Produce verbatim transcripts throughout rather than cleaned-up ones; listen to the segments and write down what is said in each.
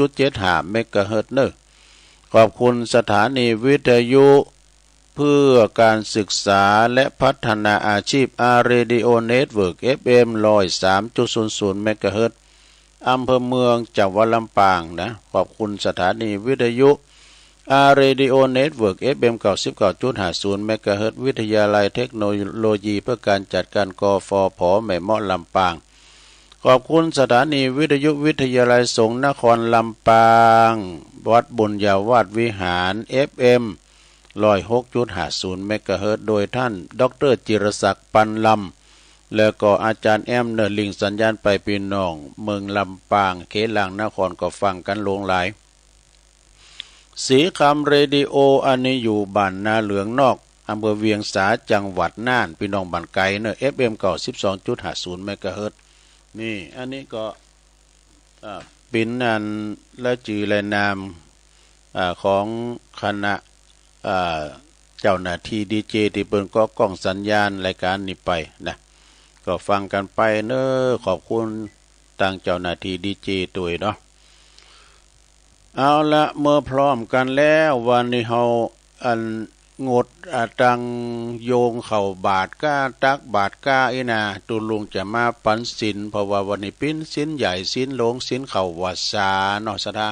จุดเจ็ดห้าเมกะเฮิรตซ์เนอะ ขอบคุณสถานีวิทยุเพื่อการศึกษาและพัฒนาอาชีพ อาร์ เรดิโอ เน็ตเวิร์ก เอฟ เอ็ม ร้อยสามจุดศูนย์ศูนย์เมกะเฮิรตซ์ อำเภอเมืองจังหวัดลำปางนะ ขอบคุณสถานีวิทยุ อาร์ เรดิโอ เน็ตเวิร์ก เอฟ เอ็ม เก้าสิบเก้าจุดห้าศูนย์เมกะเฮิรตซ์ วิทยาลัยเทคโนโลยีเพื่อการจัดการ กฟผ แม่เมาะลำปาง ขอบคุณสถานีวิทยุวิทยาลัยสงฆ์นครลำปาง วัดบุญญาวาสวิหาร เอฟ เอ็ม ร้อยหกจุดห้าศูนย์เมกะเฮิรตซ์ โดยท่าน ด็อกเตอร์ จิรศักดิ์ ปันลำ แล้วก็อาจารย์แอมเนอร์ลิงสัญญาณไปพี่น้องเมืองลำปาง เขตหลังนครก็ฟังกันหลวงหลาย สีคำเรดิโอ อันนี้อยู่บ้านนาเหลืองนอก อำเภอเวียงสา จังหวัดน่าน พี่น้องบ้านไกลเนอะ เอฟ เอ็ม เก้าสิบสองจุดห้าศูนย์เมกะเฮิรตซ์ นี่ อันนี้ก็ อ่า เป็นอันละจือและนาม อ่า ของคณะ อ่า เจ้าหน้าที่ดีเจ ที่เปิ้นก็กล้องสัญญาณรายการนี้ไปนะ ก็ฟังกันไปเนอะ ขอบคุณตางเจ้าหน้าที่ดีเจตัวยเนาะ เอาละ เมื่อพร้อมกันแล้ว วันนี้เฮาอันงดอาตังโยงเข้าบาตรก้าตักบาตรก้าอี้นา ตุ๊ลุงจะมาปันศีล เพราะว่าวันนี้ปิ้นศีลใหญ่ศีลหลวงศีลเข้าพรรษาเนาะ ศรัทธา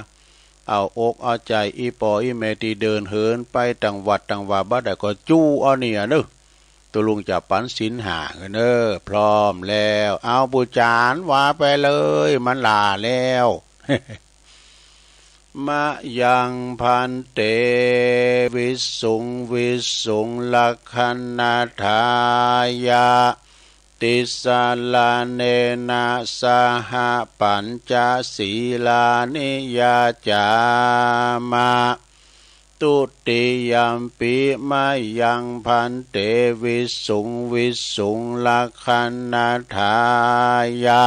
เอาอกเอาใจอีปออีแม่ตี้เดินเหินไปต่างวัดต่างวา บ่ได้ก็จู้เอานี่อะเนอะ ตุ๊ลุงจะปันศีลห้าเนอะ พร้อมแล้ว เอาปู่จานว่าไปเลย มันหล้าแล้ว มะยัง ภันเต วิสสุง วิสสุง รักขะณะทายะ ติสสะระเณนะ สะหะ ปัญจะ สีลานิ ยาจามะ ทุติยัมปิ มะยัง ภันเต วิสสุง วิสสุง รักขะณะทายะ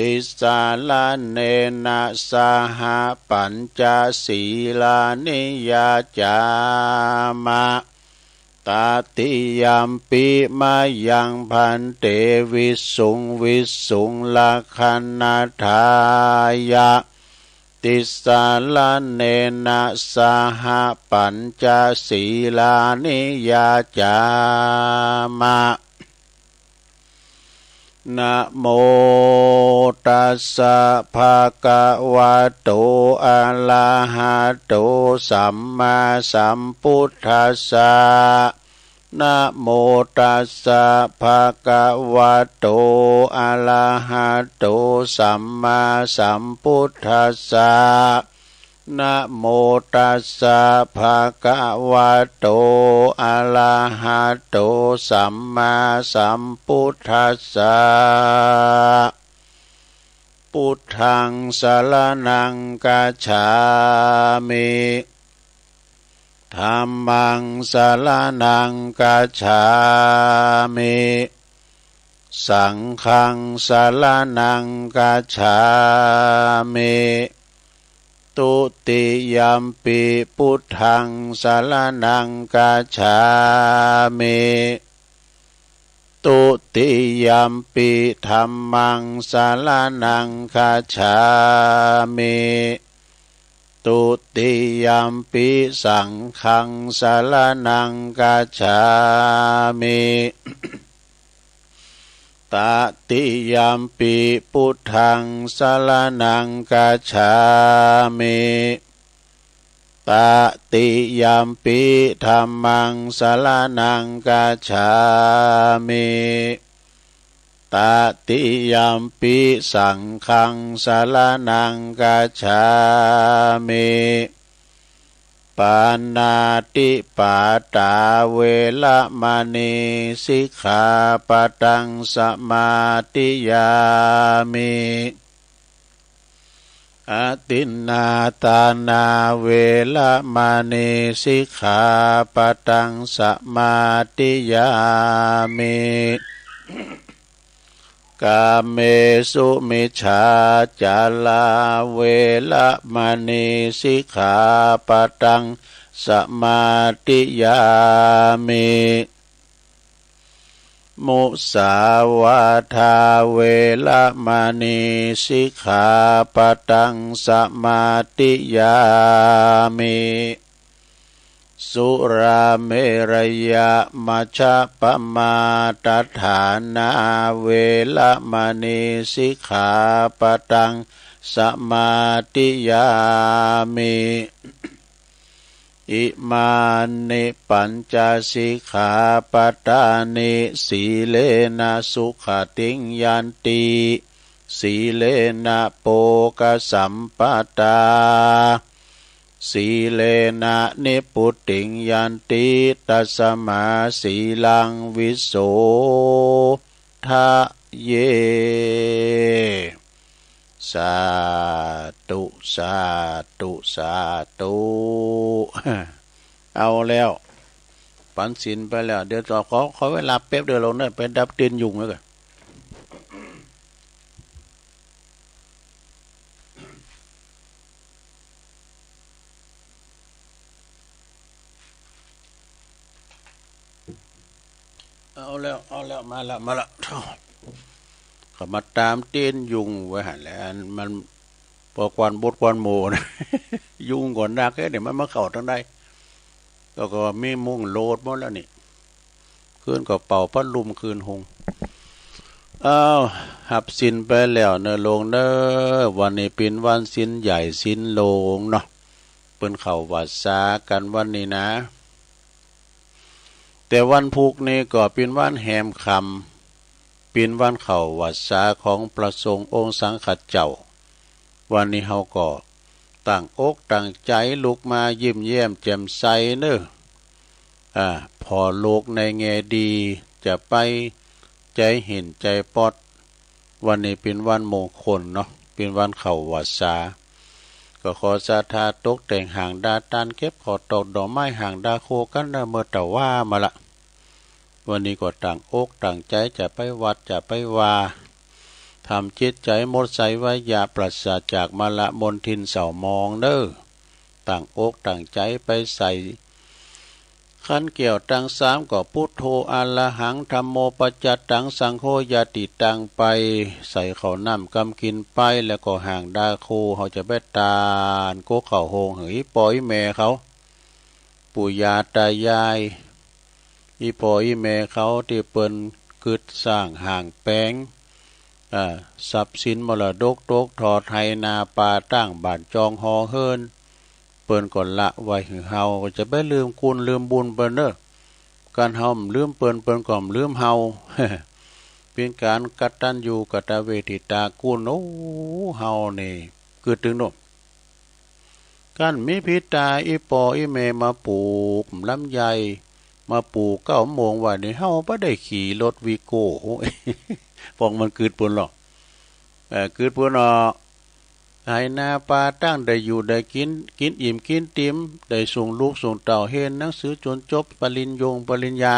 ติสสะระเณนะ สะหะ ปัญจะ สีลานิ ยาจามะ ตติยัมปิ มะยัง ภันเต วิสสุง วิสสุง รักขะณะทายะ ติสสะระเณนะ สะหะ ปัญจะ สีลานิ ยาจามะ นะโมตัสสะ ภะคะวะโต อะระหะโต สัมมาสัมพุทธัสสะ นะโมตัสสะ ภะคะวะโต อะระหะโต สัมมาสัมพุทธัสสะ นะโมตัสสะ ภะคะวะโต อะระหะโต สัมมาสัมพุทธัสสะ พุทธัง สะระณัง กัจฉามิ ธัมมัง สะระณัง กัจฉามิ สังฆัง สะระณัง กัจฉามิ ทุติยัมปิ พุทธัง สะระณัง กัจฉามิ ทุติยัมปิ ธัมมัง สะระณัง กัจฉามิ ทุติยัมปิ สังฆัง สะระณัง กัจฉามิ ตติยัมปิ พุทธัง สะระณัง กัจฉามิ ตติยัมปิ ธัมมัง สะระณัง กัจฉามิ ตติยัมปิ สังฆัง สะระณัง กัจฉามิ ปาณาติปาตา เวระมะณี สิกขาปะตัง สะมาธิยามิ อทินนาทานา เวระมะณี สิกขาปะตัง สะมาธิยามิ กาเมสุมิจฉาจารา เวระมะณี สิกขาปะตัง สะมาธิยามิ มุสาวาทาเวระมณีสิกขาปะตังสมาธิยามิ สุราเมรยะมัชฌะปะมาทฐานาเวระมณีสิกขาปะตังสมาธิยามิ อิมานิปัญจสิกขาปะทานิ สีเลนะสุขติงยันติ สีเลนะโภคสัมปะทา สีเลนะนิพพุติงยันติ ตัสมาสีลังวิโสทะเย สาธุ สาธุ สาธุ เอาแล้ว ปันศีลไปแล้ว เดี๋ยวต่อ ขอ ขอเวลาแป๊บเดียว ลงเนอะ ไปดับตีนยุงแล้วกัน เอาแล้ว เอาแล้ว มาแล้ว มาแล้ว เขามาตามตีนยุงไว้หั่นแหละ อันมัน ปอกควันบดควันโหมนะ ยุงก็นักเอ้ย เดี๋ยวมันมาเข้าทางใด แล้วก็มีมุ้งโลดหมดแล้วนี่ คืนก็เป่าพัดลมคืนหง อ้าว ฮับศีลไปแล้วเนอะโลงเนอะ วันนี้เป๋นวันศีลใหญ่ศีลหลวงเนาะ เปิ้นเข้าวัสสากั๋นวันนี้นะ แต่วันพุธนี่ก็เป๋นวันแหมค่ำ เป๋นวันเข้าวัสสาของพระสงฆ์องค์สังฆะเจ้า วันนี้เฮาก็ตั้งอกตั้งใจ๋ลุกมายิ้มแย้มแจ่มใสเนอะ อ่า ผ่อโลกในแง่ดี จะไปใจ๋เห็นใจ๋ปอด วันนี้เป๋นวันมงคลเนาะ เป๋นวันเข้าวัสสา ก็ขอศรัทธาตกแต่งหางดาตาน เก็บข้าวตอกดอกไม้หางดาโคกั๋นเนอะ เมื่อตะว่ามาละ วันนี้ก็ตั้งอกตั้งใจ๋จะไปวัดจะไปวา ทำจิตใจ๋หมดใสไว้อย่าปราศจากมลมลทินเศร้าหมองเนอะ ตั้งอกตั้งใจ๋ไปใส่ ขันแก้วตังสามก็ พุทโธ อะระหัง ธัมโม ปัจจตัง สังโฆ ญาติตัง ไป ใส่ข้าวน้ำกำกิ๋นไป แล้วก็หางดาโค เฮาจะไปตานโก๊กข้าวโฮงหื้ออีป่ออีแม่เขา ปู่ย่าตายาย อีป่ออีแม่เขาตี้เปิ้นกึ๊ดสร้างห้างแป๋ง อ่า ทรัพย์สินมรดกตกทอด ไฮ่นาป่าตาง บ้านจองหอเฮือน เปิ้นก็ละไว้หื้อเฮา ก็จะไปลืมกุณลืมบุญเปิ้นเนอะ คันเฮาบ่ลืมเปิ้น เปิ้นก็บ่ลืมเฮา เป๋นก๋านกตัญญูกตเวทิตากุณ โอ้ เฮานี่กึ๊ดเถิงโน่น คันมีพิษตา อีป่ออีแม่มาปลูกลำไย มาปลูกเก๊าโมงไว้นี่ เฮาบ่ได้ขี่รถวีโก้ โอ้ย ปองมันกึ๊ดปู้นหรอก เอ่อ กึ๊ดปู้นเนาะ ไฮ่นาป่าตางได้อยู่ได้กิ๋น กิ๋นอิ่มกิ๋นติ่ม ได้ส่งลูกส่งเต้าเฮียนหนังสือจ๋นจบปริญญงปริญญา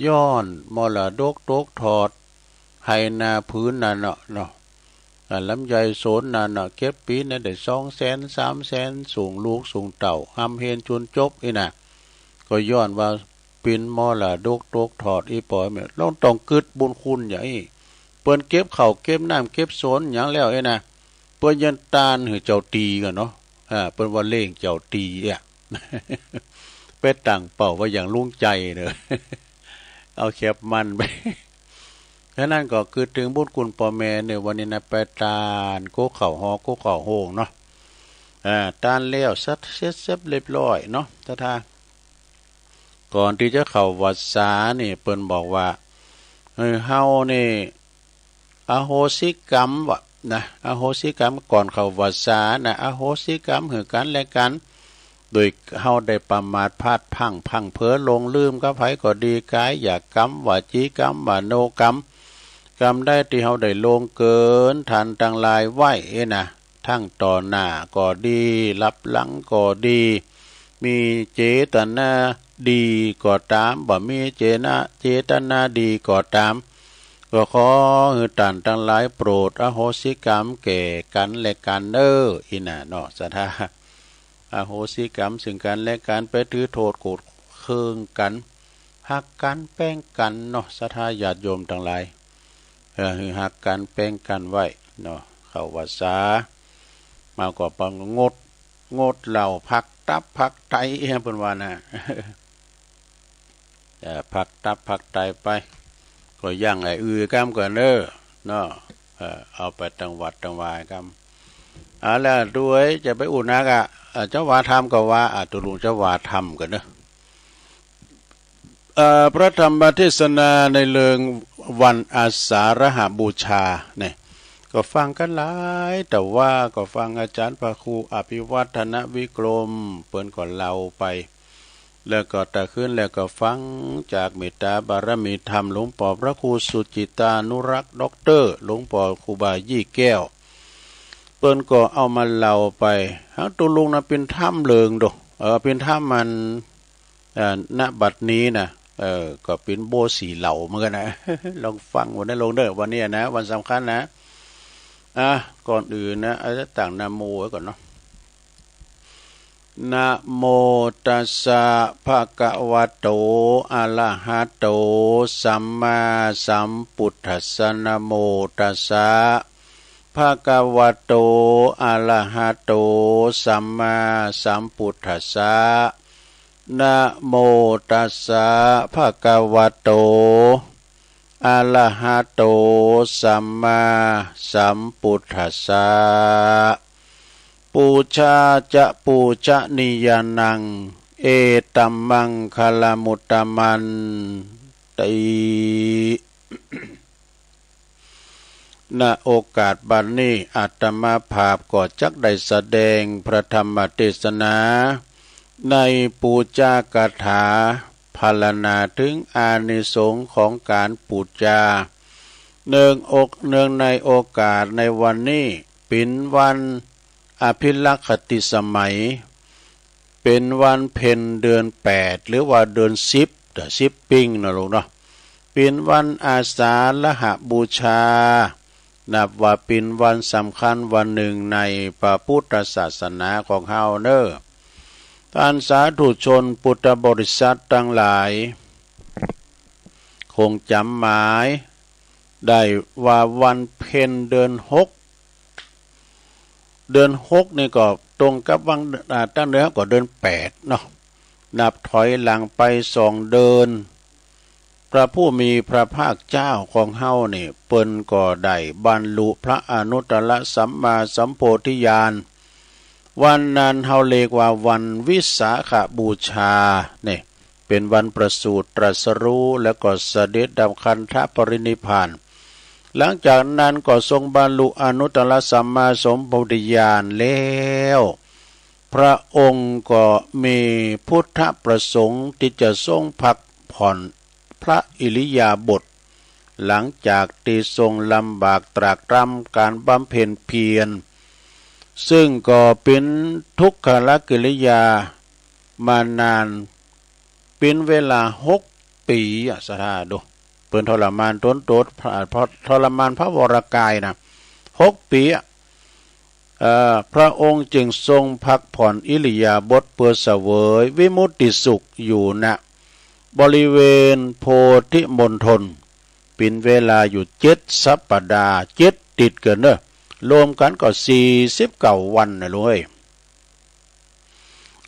ย้อนมรดกตกทอด ไฮ่นาผืนนั้นเนาะ เนาะ อ่า ลำไยสวนนั้นเนาะ เก็บปี๋นั้นได้สองแสน สามแสน ส่งลูกส่งเต้า ฮ่ำเฮียนจ๋นจบอี้นะ ก็ย้อนว่าเป๋นมรดกตกทอด อีป่อแม่ ลองต้องกึ๊ดบุญคุณอย่างอี้ เปิ้นเก็บข้าวเก็บน้ำเก็บสวนหยังแล้วอี้นะ เปิ้นยังตานหื้อเจ้าตี้กั๋นเนาะ อ่า เปิ้นว่าเลี้ยงเจ้าตี้อะ ไปตั้งเป้าไว้อย่างลุงใจ๋เนอะ เอาแคบมันไป ฉะนั้นก็กึ๊ดเถิงบุญคุณป่อแม่เนอะ วันนี้นะ ไปตานโก๊กข้าวฮอ โก๊กข้าวโฮงเนาะ อ่า ตานแล้วสัดเสร็จเรียบร้อยเนาะ ศรัทธา ก่อนตี้จะเข้าวัสสานี่ เปิ้นบอกว่า เออ เฮานี่ อโหสิกรรมวะนะ อโหสิกรรมก่อนเข้าวัสสานะ อโหสิกรรมหื้อกั๋นและกั๋น โดยเฮาได้ประมาทพลาดพลั้งพลั้งเผลอหลงลืมกับไผก็ดี กายกรรม วจีกรรม มโนกรรม กรรมใดตี้เฮาได้ล่วงเกินท่านตังหลายไว้อี้นะ ทั้งต่อหน้าก็ดี ลับหลังก็ดี มีเจตนาดีก็ต๋าม บ่มีเจนะ เจตนาดีก็ต๋าม ก็ขอหื้อต้านตังหลายโปรดอโหสิกรรมแก่กั๋นและกั๋นเน่อ อี้นะเนาะ ศรัทธา อโหสิกรรมซึ่งกั๋นและกั๋น ไปถือโทษโกรธเคืองกั๋น ฮักกั๋นแป๋งกั๋นเนาะ ศรัทธาญาติโยมตังหลาย เออ หื้อฮักกั๋นแป๋งกั๋นไว้เนาะ เข้าพรรษามาก็ปองงด งดเหล้า พักตับพักไต เปิ้นว่านะ เอ่อ พักตับพักไตไป ก็ยังไอ้อื่นกำก่อนเด้อเนาะ เอ่อ เอาไปตังวัดตังวากั๋น อ่า แล้วดูเอ้ย จะไปอู้นักอ่ะ อ่า เจ้าว่าธรรมก็ว่า อ่า ตกลงเจ้าว่าธรรมก่อนเนาะ เอ่อ พระธรรมเทศนาในเรื่องวันอาสาฬหบูชาเนี่ย ก็ฟังกั๋นหลาย แต่ว่าก็ฟังอาจารย์พระครูอภิวัฒนวิกรม เปิ้นก็เล่าไป แล้วก็ตะคืนแล้วก็ฟังจากเมตตาบารมีธรรมหลวงป้อพระครูสุจิตานุรักษ์ ด็อกเตอร์ หลวงป้อครูบายี่แก้ว เปิ้นก็เอามาเล่าไป ฮักตกลงนะเป๋นธรรมเลิงโด เออ เป๋นธรรมมัน เอ่อ ณ บัดนี้นะ เออ ก็เป๋นโบสีเหล่าเหมือนกันนะ ลองฟังวันนี้ลงเด้อ วันนี้นะ วันสำคัญนะ อ่ะ ก่อนอื่นนะ อาจจะตั้งนะโมไว้ก่อนเนาะ นะโมตัสสะ ภะคะวะโต อะระหะโต สัมมาสัมพุทธัสสะ นะโมตัสสะ ภะคะวะโต อะระหะโต สัมมาสัมพุทธัสสะ นะโมตัสสะ ภะคะวะโต อะระหะโต สัมมาสัมพุทธัสสะ ปูชาจะปูชนียานัง เอตัมมังคลมุตตมันติ ณ โอกาสบัดนี้ อาตมาภาพก็จักได้แสดงพระธรรมเทศนา ในปูชาคาถา พรรณนาถึงอานิสงส์ของการปูชา เนื่องอก เนื่องในโอกาสในวันนี้ เป๋นวันอภิลักขติสมัย เป๋นวันเพ็ญเดือนแปด หรือว่าเดือนสิบ เดือนสิบปิงนะลูกเนาะ เป๋นวันอาสาฬหบูชา นับว่าเป๋นวันสำคัญวันหนึ่งในพระพุทธศาสนาของเฮาเนอะ ท่านสาธุชนพุทธบริษัทตังหลาย คงจ๋ำหมายได้ว่าวันเพ็ญเดือนหก เดือนหกนี่ก็ตรงกับวัน อ่า ตั้งเดือนก็เดือนแปดเนาะ นับถอยหลังไปสองเดือน พระผู้มีพระภาคเจ้าของเฮานี่ เปิ้นก็ได้บรรลุพระอนุตตรสัมมาสัมโพธิญาณ วันนั้นเฮาเรียกว่าวันวิสาขบูชา นี่ เป๋นวันประสูติตรัสรู้ แล้วก็เสด็จดับขันธปรินิพพาน หลังจากนั้นก็ทรงบรรลุอนุตตรสัมมาสัมโพธิญาณแล้ว พระองค์ก็มีพุทธประสงค์ที่จะทรงพักผ่อนพระอิริยาบถ หลังจากที่ทรงลำบากตรากตรำการบำเพ็ญเพียร ซึ่งก็เป๋นทุกขกิริยามานาน เป๋นเวลาหกปี๋อะ ศรัทธาดู เปิ้นทรมานตนโตด ทรมานพระวรกายนะ หกปี๋อะ เอ่อ พระองค์จึงทรงพักผ่อนอิริยาบถเพื่อเสวยวิมุตติสุขอยู่ ณ บริเวณโพธิมณฑล เป๋นเวลาอยู่เจ็ดสัปดาห์ เจ็ดติดกั๋นเนอะ รวมกั๋นก็สี่สิบเก้าวันนะลูกเอ้ย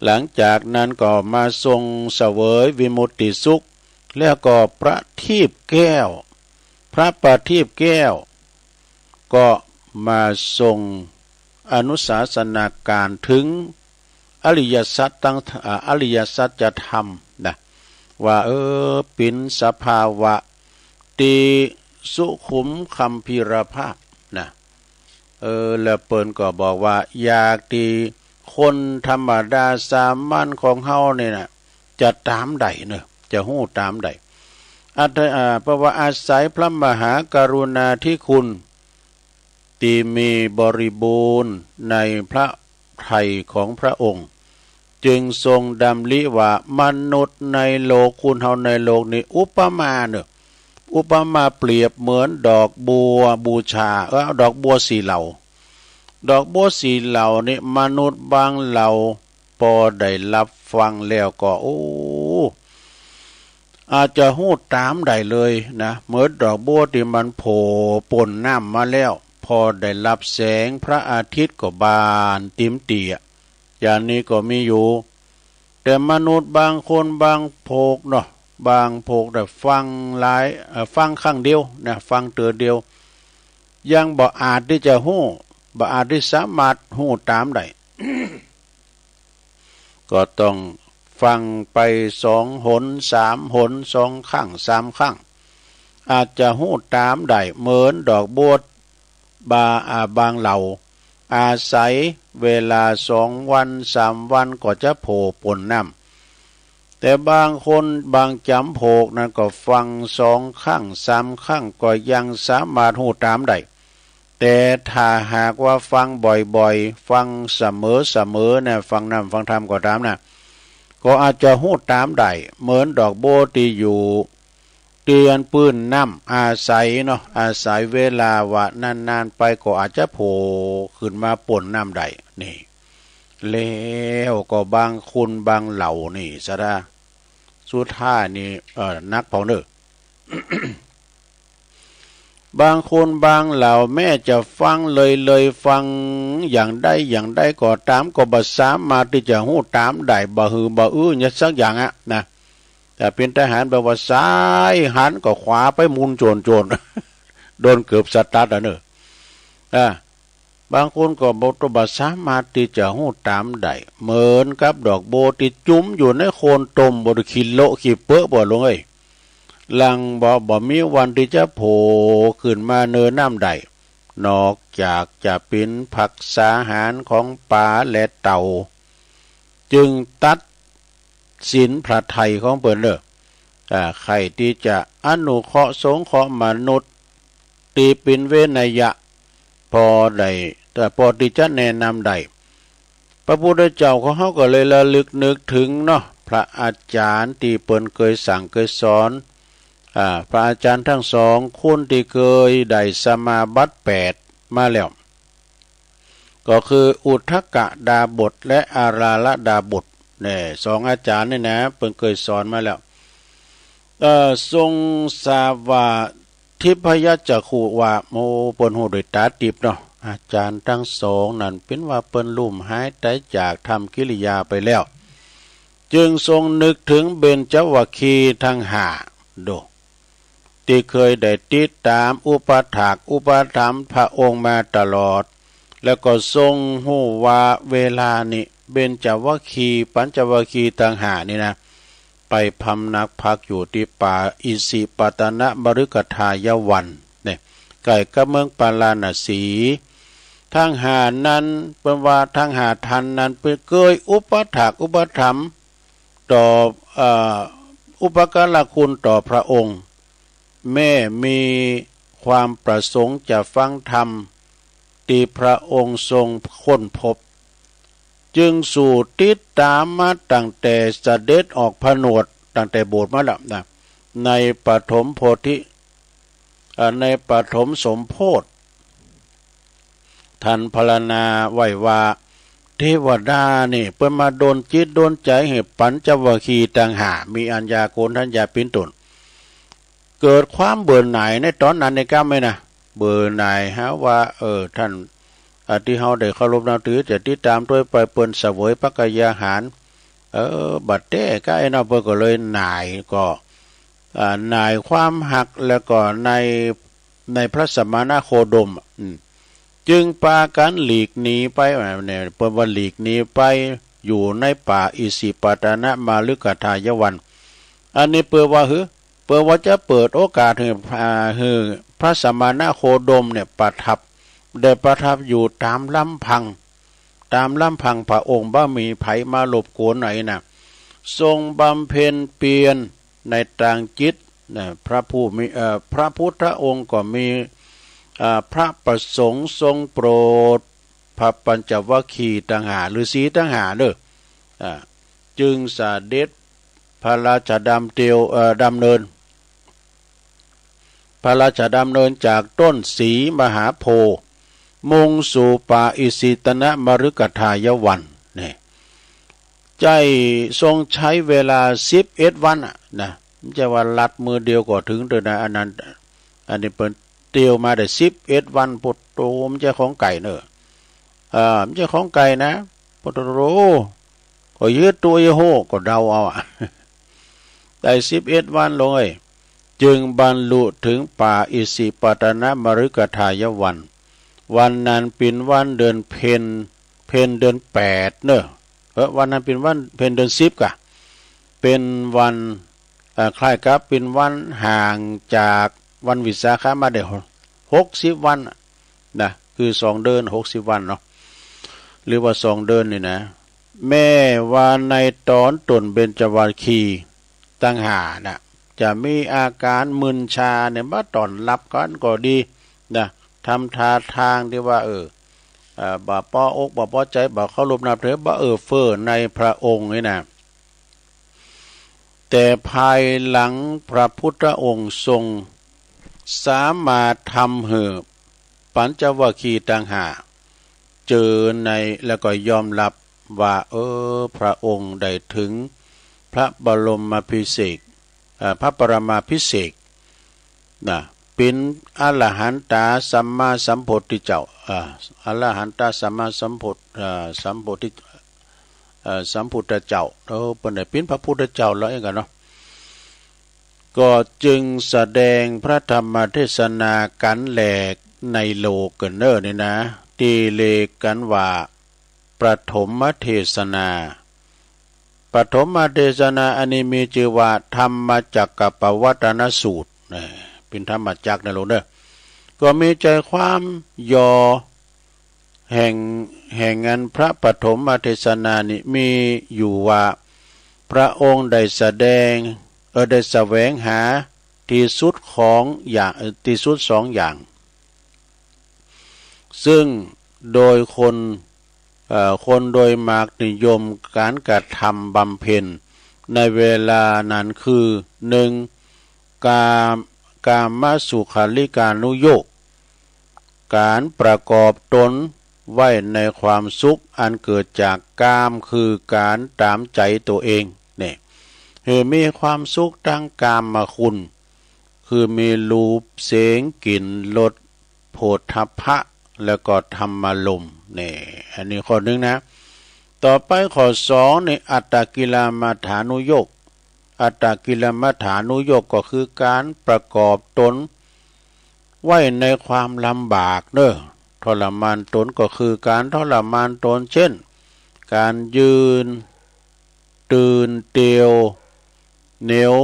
หลังจากนั้นก็มาทรงเสวยวิมุตติสุข แล้วก็ประทีปแก้ว พระประทีปแก้ว ก็มาทรงอนุสาสนาการถึงอริยสัจตัง อ่า อริยสัจธรรมนะ ว่า เออ เป๋นสภาวะตี้สุขุมคัมภีรภาพนะ เออ แล้วเปิ้นก็บอกว่า อยากตี้คนธรรมดาสามัญของเฮานี่นะ จะต๋ามได้เนอะ จะฮู้ต๋ามได้ อัตถะ อ่า เพราะว่าอาศัยพระมหากรุณาธิคุณ ตี้มีบริบูรณ์ในพระทัยของพระองค์ จึงทรงดำริว่า มนุษย์ในโลก คนเฮาในโลกนี้ อุปมาเนอะ อุปมาเปรียบเหมือนดอกบัวบูชา เออ ดอกบัวสีเหลา ดอกบัวสีเหลานี่ มนุษย์บางเหล่า ปอได้รับฟังแล้วก็ โอ้ อาจจะฮู้ต๋ามได้เลยนะ เหมือนดอกบัวตี้มันโผล่ป๊นน้ำมาแล้ว พอได้รับแสงพระอาทิตย์ก็บานเต็มตี้อะ อย่างนี้ก็มีอยู่ แต่มนุษย์บางคนบางพวกเนาะ บางพวกได้ฟังหลาย เอ่อ ฟังครั้งเดียวนะ ฟังเตื้อเดียว ยังบ่อาจที่จะฮู้ บ่อาจที่สามารถฮู้ต๋ามได้ ก็ต้องฟังไปสองหนสามหน สองครั้งสามครั้ง อาจจะฮู้ต๋ามได้เหมือนดอกบัวบา อ่า บางเหล่า อาศัยเวลาสองวันสามวันก็จะโผล่ป๊นน้ำ แต่บางคนบางจ๋ำพวกนั้นก็ฟังสองครั้งสามครั้งก็ยังสามารถฮู้ต๋ามได้ แต่ถ้าหากว่าฟังบ่อยๆ ฟังเสมอๆ นะ ฟังน้ำฟังธรรมก็ต๋ามนะ ก็อาจจะฮู้ต๋ามได้ เหมือนดอกบัวตี้อยู่ เตียนปื้นน้ำอาศัยเนาะ อาศัยเวลาว่านานๆ ไปก็อาจจะโผล่ขึ้นมาป๊นน้ำได้ นี่ แล้วก็บางคนบางเหล่านี่ซะนะ สุดท้ายนี่ เอ่อ หนักพองเด้อ บางคนบางเหล่าแม้จะฟังเลยๆ ฟังอย่างใดอย่างใดก็ต๋าม ก็บ่สามารถที่จะฮู้ต๋ามได้ บ่หือบ่อื้อหยังสักอย่างอะนะ แต่เป๋นทหารแบบว่าซ้ายหันก็ขวาไปหมุนโจนๆ โดนเกือบสตาร์ทอะเนอะ อ่า บางคนก็บ่ บ่สามารถที่จะฮู้ต๋ามได้ เหมือนกับดอกบัวตี้จุ่มอยู่ในโคลนต้ม บ่ได้ขี้โละขี้เปอะบ่ ลุงเอ้ย หลังบ่ บ่มีวันที่จะโผล่ขึ้นมาเหนือน้ำได้ นอกจากจะเป๋นผักษาหารของป๋าและเต่า จึงตัดสินพระทัยของเปิ้นเด้อ อ่า ใค่ที่จะอนุเคราะห์สงเคราะห์มนุษย์ ตี้เป๋นเวนยะ พอได้ แต่พอที่จะแนะนำได้ พระพุทธเจ้าของเฮาก็เลยระลึกนึกถึงเนาะ พระอาจารย์ตี้เปิ้นเคยสั่งเคยสอน อ่า พระอาจารย์ทั้งสอง คนตี้เคยได้สมาบัติแปดมาแล้ว ก็คืออุทกดาบสและอาราละดาบส เนี่ย สองอาจารย์นี่นะ เปิ้นเคยสอนมาแล้ว เอ่อ ทรงทราบว่า ทิพยจักขุว่า โอ้ เปิ้นฮู้ด้วยต๋าติพย์เนาะ อาจารย์ทั้งสองนั้นเป๋นว่าเปิ้นลุ่มหายต๋ายจากธรรมกิริยาไปแล้ว จึงทรงนึกถึงเบญจวัคคีย์ทั้งห้า ดู ตี้เคยได้ติดต๋ามอุปถากอุปถัมภ์พระองค์มาตลอด แล้วก็ทรงฮู้ว่าเวลานี้เบญจวัคคีย์ ปัญจวัคคีย์ทั้งห้านี่นะ ไปพำนักพักอยู่ตี้ป่าอิสิปตนมฤคทายวัน เนี่ย ใก้กับเมืองปาราณสี ทั้งห้านั้น เปิ้นว่าทั้งห้าท่านนั้นเปิ้นเกยอุปถากอุปถัมภ์ต่อ เอ่อ อุปการะคุณต่อพระองค์ แม้มีความประสงค์จะฟังธรรมตี้พระองค์ทรงค้นพบ จึงสู่ติดต๋ามมาตั้งแต่เสด็จออกผนวด ตั้งแต่บวชมาแล้วนะ ในปฐมโพธิ เอ่อ ในปฐมสมโพธิ ท่านพรรณนาไว้ว่า เทวดานี่เปิ้นมาดลจิตดลใจ๋หื้อปัญจวัคคีย์ตังห้า มีอัญญาโกณฑัญญาเป๋นต้น เกิดความเบื่อหน่ายในต๋อนนั้นในก้าวไหมนะ เบื่อหน่ายหาว่า เออ ท่าน อ่า ตี้เฮาได้เคารพนับถือ จะติดต๋ามตวยไปเปิ้นเสวยภักกายาหาร เออ บัดแต๊ก้าไอ้เนาะ เปิ้นก็เลยหน่าย ก็ อ่า หน่ายความฮัก แล้วก็ใน ในพระสมณโคดม อืม จึงปากั๋นหลีกหนีไป อ่า เนี่ย เปิ้นว่าหลีกหนีไปอยู่ในป่าอิสิปตนมฤคทายวัน อันนี้เปิ้นว่าหื้อ เปิ้นว่าจะเปิดโอกาสหื้อ อ่า หื้อพระสมณโคดมเนี่ยประทับ ได้ประทับอยู่ต๋ามลำพัง ต๋ามลำพังพระองค์ บ่มีใผมารบกวนไหนนะ ทรงบำเพ็ญเพียรในตางจิตนะ พระผู้มี เอ่อ พระพุทธองค์ก็มี อ่า พระประสงค์ทรงโปรดพระปัญจวัคคีย์ตังห้า ฤๅษีตังห้าเด้อ อ่า จึงเสด็จพระราชดำเตียว เอ่อ ดำเนิน พระราชดำเนินจากต้นศรีมหาโพธิ์ มุ่งสู่ป่าอิสิตนมฤคทายวัน นี่ ใจ๊ทรงใช้เวลาสิบเอ็ดวันอะนะ มันใช่ว่าลัดมือเดียวก็ถึงเด้อนะ อันนั้น อันนี้เปิ้นเตียวมาได้สิบเอ็ดวัน โผดโต มันใช่ของไก่เนอะ อ่า มันใช่ของไก่นะ โผดโต ก็ยืดตัวเยโฮก็เดาเอาอะ ได้สิบเอ็ดวันลงเอ้ย จึงบรรลุถึงป่าอิสิปตนมฤคทายวัน วันนั้นเป็นวันเดือนเพ็ญ เพ็ญเดือนแปดเนอะ เออ วันนั้นเป็นวันเพ็ญเดือนสิบกะ เป็นวัน เอ่อ คล้ายกับเป็นวันห่างจากวันวิสาขะมาได้หกสิบวันน่ะนะ คือสองเดือนหกสิบวันเนาะ หรือว่าสองเดือนนี่นะ แม้ว่าในตอนต้นเบญจวัคคีย์ต่างหากน่ะ จะมีอาการมึนชาเนี่ย บ่าตอนหลับกันก็ดีนะ ทำท่าทางที่ว่า เออ เอ่อ บ่าปออก บ่าปอใจ บ่าเคารพนับถือ บ่าเอื้อเฟื้อในพระองค์นี่นะ แต่ภายหลังพระพุทธองค์ทรงสามารถทำหื้อปัญจวัคคีย์ต่างหากเจอใน แล้วก็ยอมรับว่า เออ พระองค์ได้ถึงพระบรมภิเษก เอ่อ พระปรมาภิเษก นะ เป็นอรหันตาสัมมาสัมโพธิเจ้า อ่า อรหันตาสัมมาสัมโพธิ อ่า สัมโพธิ เอ่อ สัมพุทธเจ้า เออ เปิ้นได้เป็นพระพุทธเจ้าแล้วเองกันเนาะ ก็จึงแสดงพระธรรมเทศนากันแหลกในโลกกันเนอนี่นะ ที่เรียกกันว่าปฐมเทศนา ปฐมเทศนาอันนี้มีชื่อว่าธรรมจักรกัปปวัตนสูตรนะ เป็นธรรมจักรนะลูกเนอะ ก็มีใจความย่อแห่ง แห่งอันพระปฐมเทศนานี้มีอยู่ว่า พระองค์ได้แสดง เออ ได้แสวงหาที่สุดของอย่าง เอ่อ ที่สุดสองอย่าง ซึ่งโดยคน เอ่อ คนโดยมากนิยมการกระทำบำเพ็ญในเวลานั้นคือ หนึ่ง กาม กามสุขัลลิกานุโยค การประกอบตนไว้ในความสุขอันเกิดจากกาม คือการตามใจตัวเองเนี่ย หื้อมีความสุขทางกามคุณ คือมีรูป เสียง กลิ่น รส โผฏฐัพพะ แล้วก็ธรรมารมณ์ นี่ อันนี้ข้อหนึ่งนะ ต่อไปข้อสองนี่ อัตตกิลมัฏฐานุโยค อัตตกิลมัฏฐานุโยคก็คือการประกอบตนไว้ในความลำบากเนอะ ทรมานตนก็คือการทรมานตน เช่น การยืน ตื่น เตียว เหนียว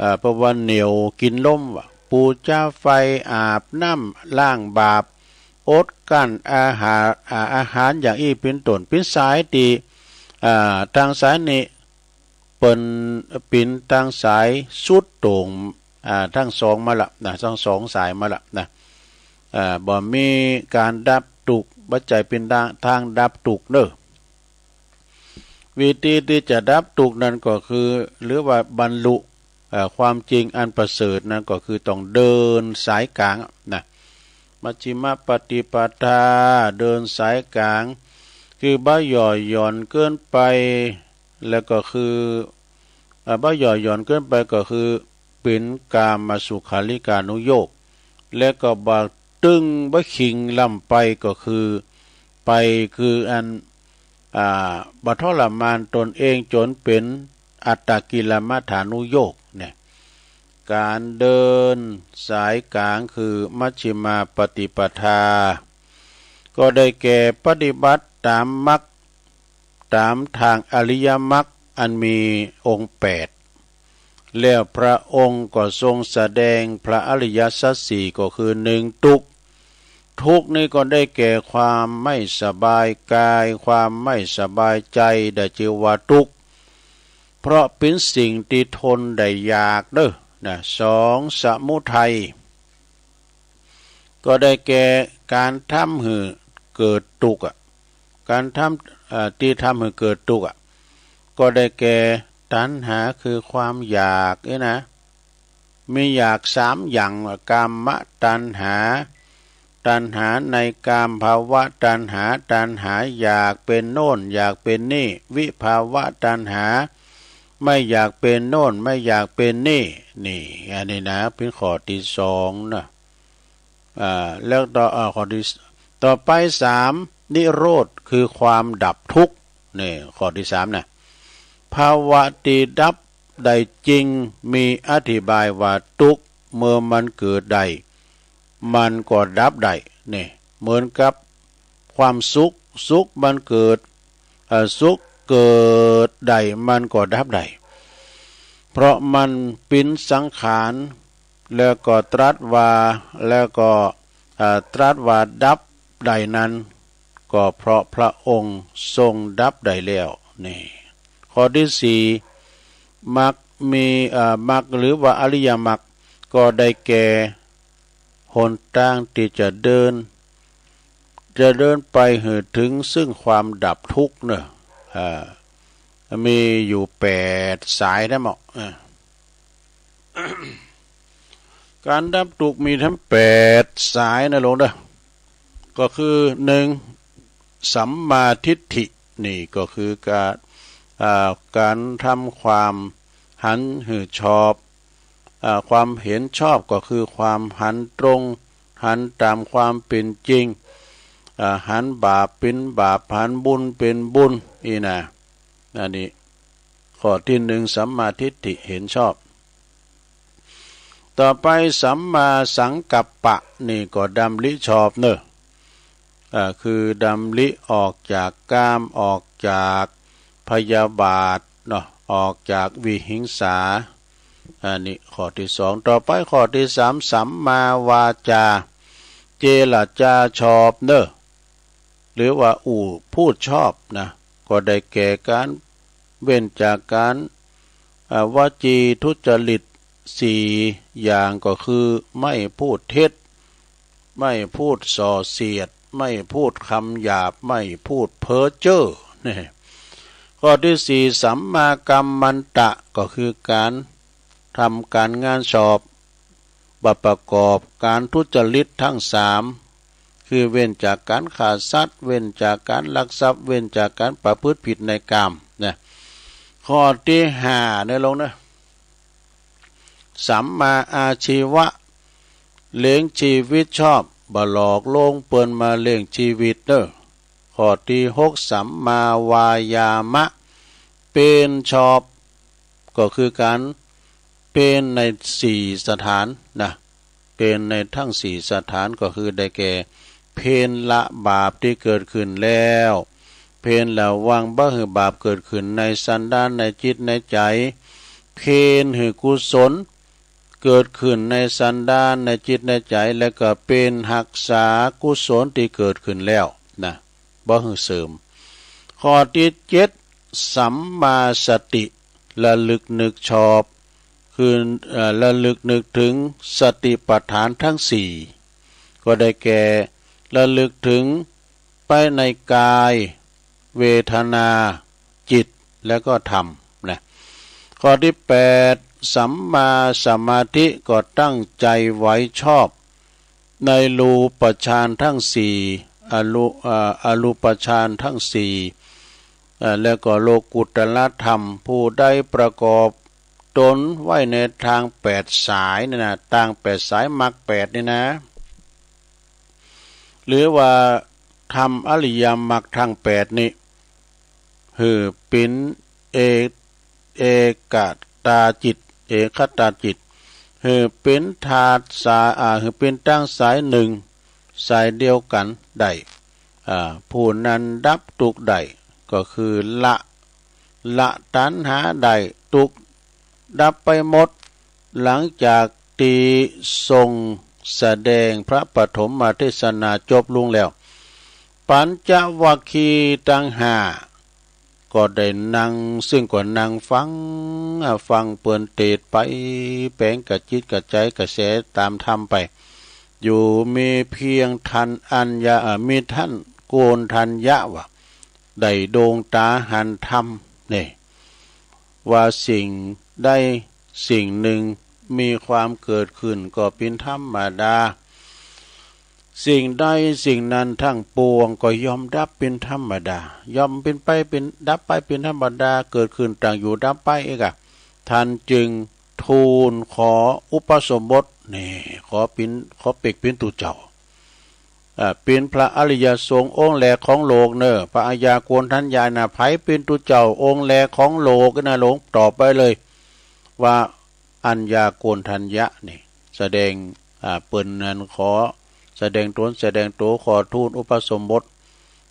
อ่า แปลว่าเหนียว กินลม ปูจาไฟ อาบน้ำ ล้างบาป อดกลั้นอาหาร อ่า อาหารอย่างอี้เป็นต้น เป็นสายที่ อ่า ทางสายนี้เปิ้นเป็นทางสายสุดโต่ง อ่า ทั้งสองมาละนะ ทั้งสองสายมาละนะ อ่า บ่มีการดับทุกข์ บ่ใจ้เป็นทาง ทางดับทุกข์เนอะ วิธีที่จะดับทุกข์นั้นก็คือ หรือว่าบรรลุ เอ่อ ความจริงอันประเสริฐนั้นก็คือต้องเดินสายกลางนะ มัชฌิมปฏิปทา เดินสายกลาง คือบ่หย่อหย่อนเกินไป แล้วก็คือ เอ่อ บ่หย่อหย่อนเกินไปก็คือเป็นกามสุขัลลิกานุโยค และก็บ่ตึงบ่ขิงล้ำไปก็คือ ไปคืออัน อ่า บ่ทรมานตนเองจนเป็นอัตตกิลมัฏฐานุโยคเนี่ย การเดินสายกลางคือมัชฌิมาปฏิปทา ก็ได้แก่ปฏิบัติตามมรรค ตามทางอริยมรรคอันมีองค์แปด แล้วพระองค์ก็ทรงแสดงพระอริยสัจสี่ ก็คือ หนึ่ง ทุกข์ ทุกข์นี้ก็ได้แก่ความไม่สบายกาย ความไม่สบายใจ ได้ชื่อว่าทุกข์ เพราะเป็นสิ่งที่ทนได้ยากเด้อนะ สอง สมุทัย ก็ได้แก่การทำหื้อเกิดทุกข์อะ การทำ เอ่อ ที่ทำหื้อเกิดทุกข์อะ ก็ได้แก่ตัณหาคือความอยากนี่นะ มีอยากสามอย่าง กามตัณหา ตัณหาในกามภาวะตัณหา ตัณหาอยากเป็นโน่นอยากเป็นนี่ วิภาวะตัณหา ไม่อยากเป็นโน่น ไม่อยากเป็นนี่ นี่ อันนี้นะ เป็นข้อที่สองนะ อ่า แล้วต่อ อ่า ข้อที่ ต่อไปสาม นิโรธ คือความดับทุกข์ นี่ ข้อที่สามนะ ภาวะที่ดับได้จริง มีอธิบายว่าทุกข์เมื่อมันเกิดได้ มันก็ดับได้ นี่ เหมือนกับความสุข สุขมันเกิด เอ่อ สุขเกิดได้ มันก็ดับได้ เพราะมันเป็นสังขาร แล้วก็ตรัสว่า แล้วก็ เอ่อ ตรัสว่าดับได้นั้น ก็เพราะพระองค์ทรงดับได้แล้ว นี่ ข้อที่สี่ มรรคมี เอ่อ มรรค หรือว่าอริยมรรค ก็ได้แก่ หนทางที่จะเดิน จะเดินไปหื้อถึงซึ่งความดับทุกข์เนอะ อ่า มีอยู่แปดสายนะหมอ อ่า การดับทุกข์มีทั้งแปดสายนะหลวงเด้อ ก็คือหนึ่ง สัมมาทิฏฐิ นี่ก็คือการ อ่า การทำความหันหื้อชอบ อ่า ความเห็นชอบก็คือความหันตรง หันตามความเป็นจริง อ่า หันบาปเป็นบาป หันบุญเป็นบุญ นี่นะ อันนี้ข้อที่หนึ่ง สัมมาทิฏฐิ เห็นชอบ ต่อไป สัมมาสังกัปปะ นี่ก็ดำริชอบเนอะ อ่า คือดำริออกจากกาม ออกจากพยาบาทเนาะ ออกจากวิหิงสา อันนี้ข้อที่สอง ต่อไปข้อที่สาม สัมมาวาจา เจรจาชอบเนอะ หรือว่าอู้พูดชอบนะ ก็ได้แก่การเว้นจากการ อ่า วจีทุจริตสี่อย่างก็คือ ไม่พูดเท็จ ไม่พูดส่อเสียด ไม่พูดคำหยาบ ไม่พูดเพ้อเจ้อ นี่ ข้อที่สี่ สัมมากัมมันตะ ก็คือการทำการงานชอบ บ่ประกอบการทุจริตทั้งสาม คือเว้นจากการฆ่าสัตว์ เว้นจากการลักทรัพย์ เว้นจากการประพฤติผิดในกามนะ ข้อที่ห้า เนี่ยหลวงนะ สัมมาอาชีวะ เลี้ยงชีวิตชอบ บ่หลอกลวงเปิ้นมาเลี้ยงชีวิตเนอะ ข้อที่หก สัมมาวายามะ เพียรชอบ ก็คือการเพียรในสี่สถานนะ เพียรในทั้งสี่สถานก็คือได้แก่ เพียรละบาปที่เกิดขึ้นแล้ว เพียรระวังบ่หื้อบาปเกิดขึ้นในสันดานในจิตในใจ เพียรหื้อกุศลเกิดขึ้นในสันดานในจิตในใจ แล้วก็เพียรรักษากุศลที่เกิดขึ้นแล้วนะ บ่หื้อเสื่อม ข้อที่เจ็ด สัมมาสติ ระลึกนึกชอบ คือ เอ่อ ระลึกนึกถึงสติปัฏฐานทั้งสี่ ก็ได้แก่ ระลึกถึงไปในกาย เวทนา จิต และก็ธรรมนะ ข้อที่แปด สัมมาสมาธิ ก็ตั้งใจไว้ชอบ ในรูปฌานทั้งสี่ อรู เอ่อ อรูปฌานทั้งสี่ เอ่อ แล้วก็โลกุตตรธรรม ผู้ใดประกอบตนไว้ในทางแปดสายนี่นะ ทางแปดสาย มรรคแปดนี่นะ หรือว่าทำอริยมรรคทั้งแปดนี่ หื้อเป๋นเอก เอกตาจิต เอกตาจิต หื้อเป๋นธาตุสาย อ่า หื้อเป๋นตังสายหนึ่ง สายเดียวกันได้ อ่า ผู้นั้นดับทุกข์ได้ ก็คือละ ละตัณหาได้ ทุกข์ดับไปหมด หลังจากที่ทรงแสดงพระปฐมเทศนาจบลงแล้ว ปัญจวัคคีย์ทั้งห้า ก็ได้นั่ง ซึ่งก็นั่งฟัง ฟังเปิ้นเตสน์ไป แป๋งกระจิตกระใจ๋กระแสต๋ามธรรมไป อยู่มีเพียงทัณฑ์อัญญะ เอ่อ มีท่านโกณฑัญญะว่า ได้ดวงต๋าหันธรรมนี่ ว่าสิ่งใดสิ่งหนึ่งมีความเกิดขึ้นก็เป๋นธรรมดา สิ่งใดสิ่งนั้นทั้งปวงก็ย่อมดับเป็นธรรมดา ย่อมเป็นไปเป็นดับไปเป็นธรรมดา เกิดขึ้นตั้งอยู่ดับไปเองอะ ท่านจึงทูลขออุปสมบท นี่ ขอเป็น ขอเปกเป็นตุ๊เจ้า อ่า เป็นพระอริยสงฆ์องค์แรกของโลกเนอ พระอาญาโกณฑัญญานะ ไผเป็นตุ๊เจ้าองค์แรกของโลกนะ หลวงตอบไปเลย ว่าอาญาโกณฑัญญะนี่ แสดง อ่า เปิ้นนั้นขอแสดงตนแสดงโต ขอทูลอุปสมบท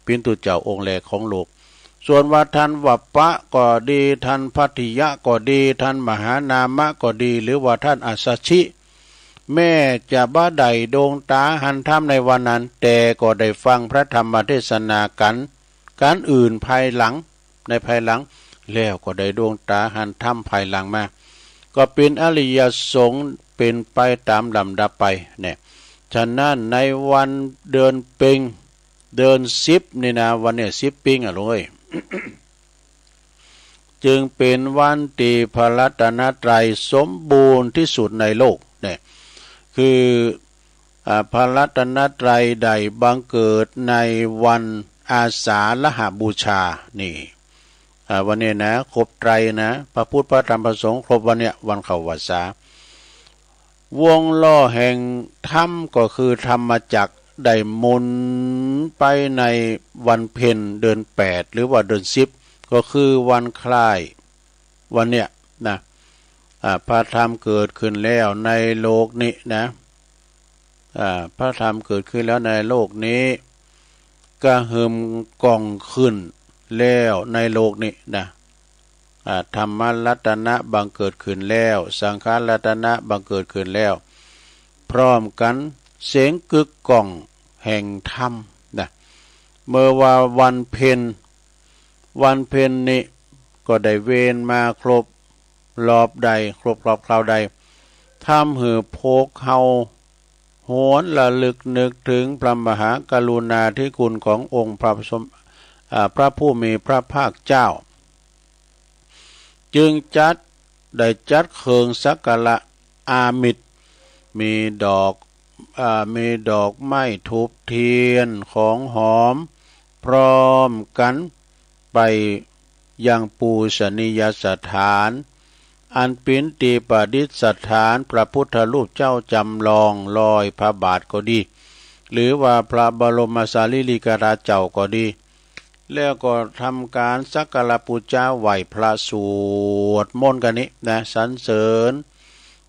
เป็นตุ๊เจ้าองค์แรกของโลก ส่วนว่าท่านวัปปะก็ดี ท่านภัททิยะก็ดี ท่านมหานามะก็ดี หรือว่าท่านอัสสชิ แม้จะบ่ได้ดวงตาหันธรรมในวันนั้น แต่ก็ได้ฟังพระธรรมเทศนากัน กันอื่นภายหลัง ในภายหลัง แล้วก็ได้ดวงตาหันธรรมภายหลังมา ก็เป็นอริยสงฆ์เป็นไปตามลำดับไปเนี่ย ฉะนั้นในวันเดือนเพ็ญ เดือนสิบนี่นะ วันเนี่ยสิบเพ็ญอะลูกเอ้ย จึงเป็นวันที่พระรัตนตรัยสมบูรณ์ที่สุดในโลกเนี่ย คือ อ่า พระรัตนตรัยได้บังเกิดในวันอาสาฬหบูชา นี่ อ่า วันนี้นะ ครบไตรนะ พระพุทธ พระธรรม พระสงฆ์ ครบวันเนี่ย วันเข้าพรรษา วงล้อแห่งธรรมก็คือธรรมจักรได้หมุนไปในวันเพ็ญเดือนแปด หรือว่าเดือนสิบ ก็คือวันคล้ายวันเนี่ยนะ อ่า พระธรรมเกิดขึ้นแล้วในโลกนี้นะ อ่า พระธรรมเกิดขึ้นแล้วในโลกนี้ กระหึ่มก้องขึ้นแล้วในโลกนี้นะ อ่า ธรรมรัตนะบังเกิดขึ้นแล้ว สังฆรัตนะบังเกิดขึ้นแล้ว พร้อมกันเสียงกึกก้องแห่งธรรมนะ เมื่อว่าวันเพ็ญ วันเพ็ญนี้ก็ได้เวรมาครบรอบใด ครบรอบคราวใด ทำให้พวกเฮาหวนระลึกนึกถึงพระมหากรุณาธิคุณขององค์พระสม อ่า พระผู้มีพระภาคเจ้า จึงจัด ได้จัดเครื่องสักการะอามิส มีดอก อ่า มีดอกไม้ธูปเทียน ของหอม พร้อมกันไปยังปูชนียสถาน อันเป็นที่ประดิษฐานพระพุทธรูปเจ้าจำลองรอยพระบาทก็ดี หรือว่าพระบรมสารีริกธาตุเจ้าก็ดี แล้วก็ทำการสักการะบูชาไหว้พระสวดมนต์กันนี้นะ สรรเสริญ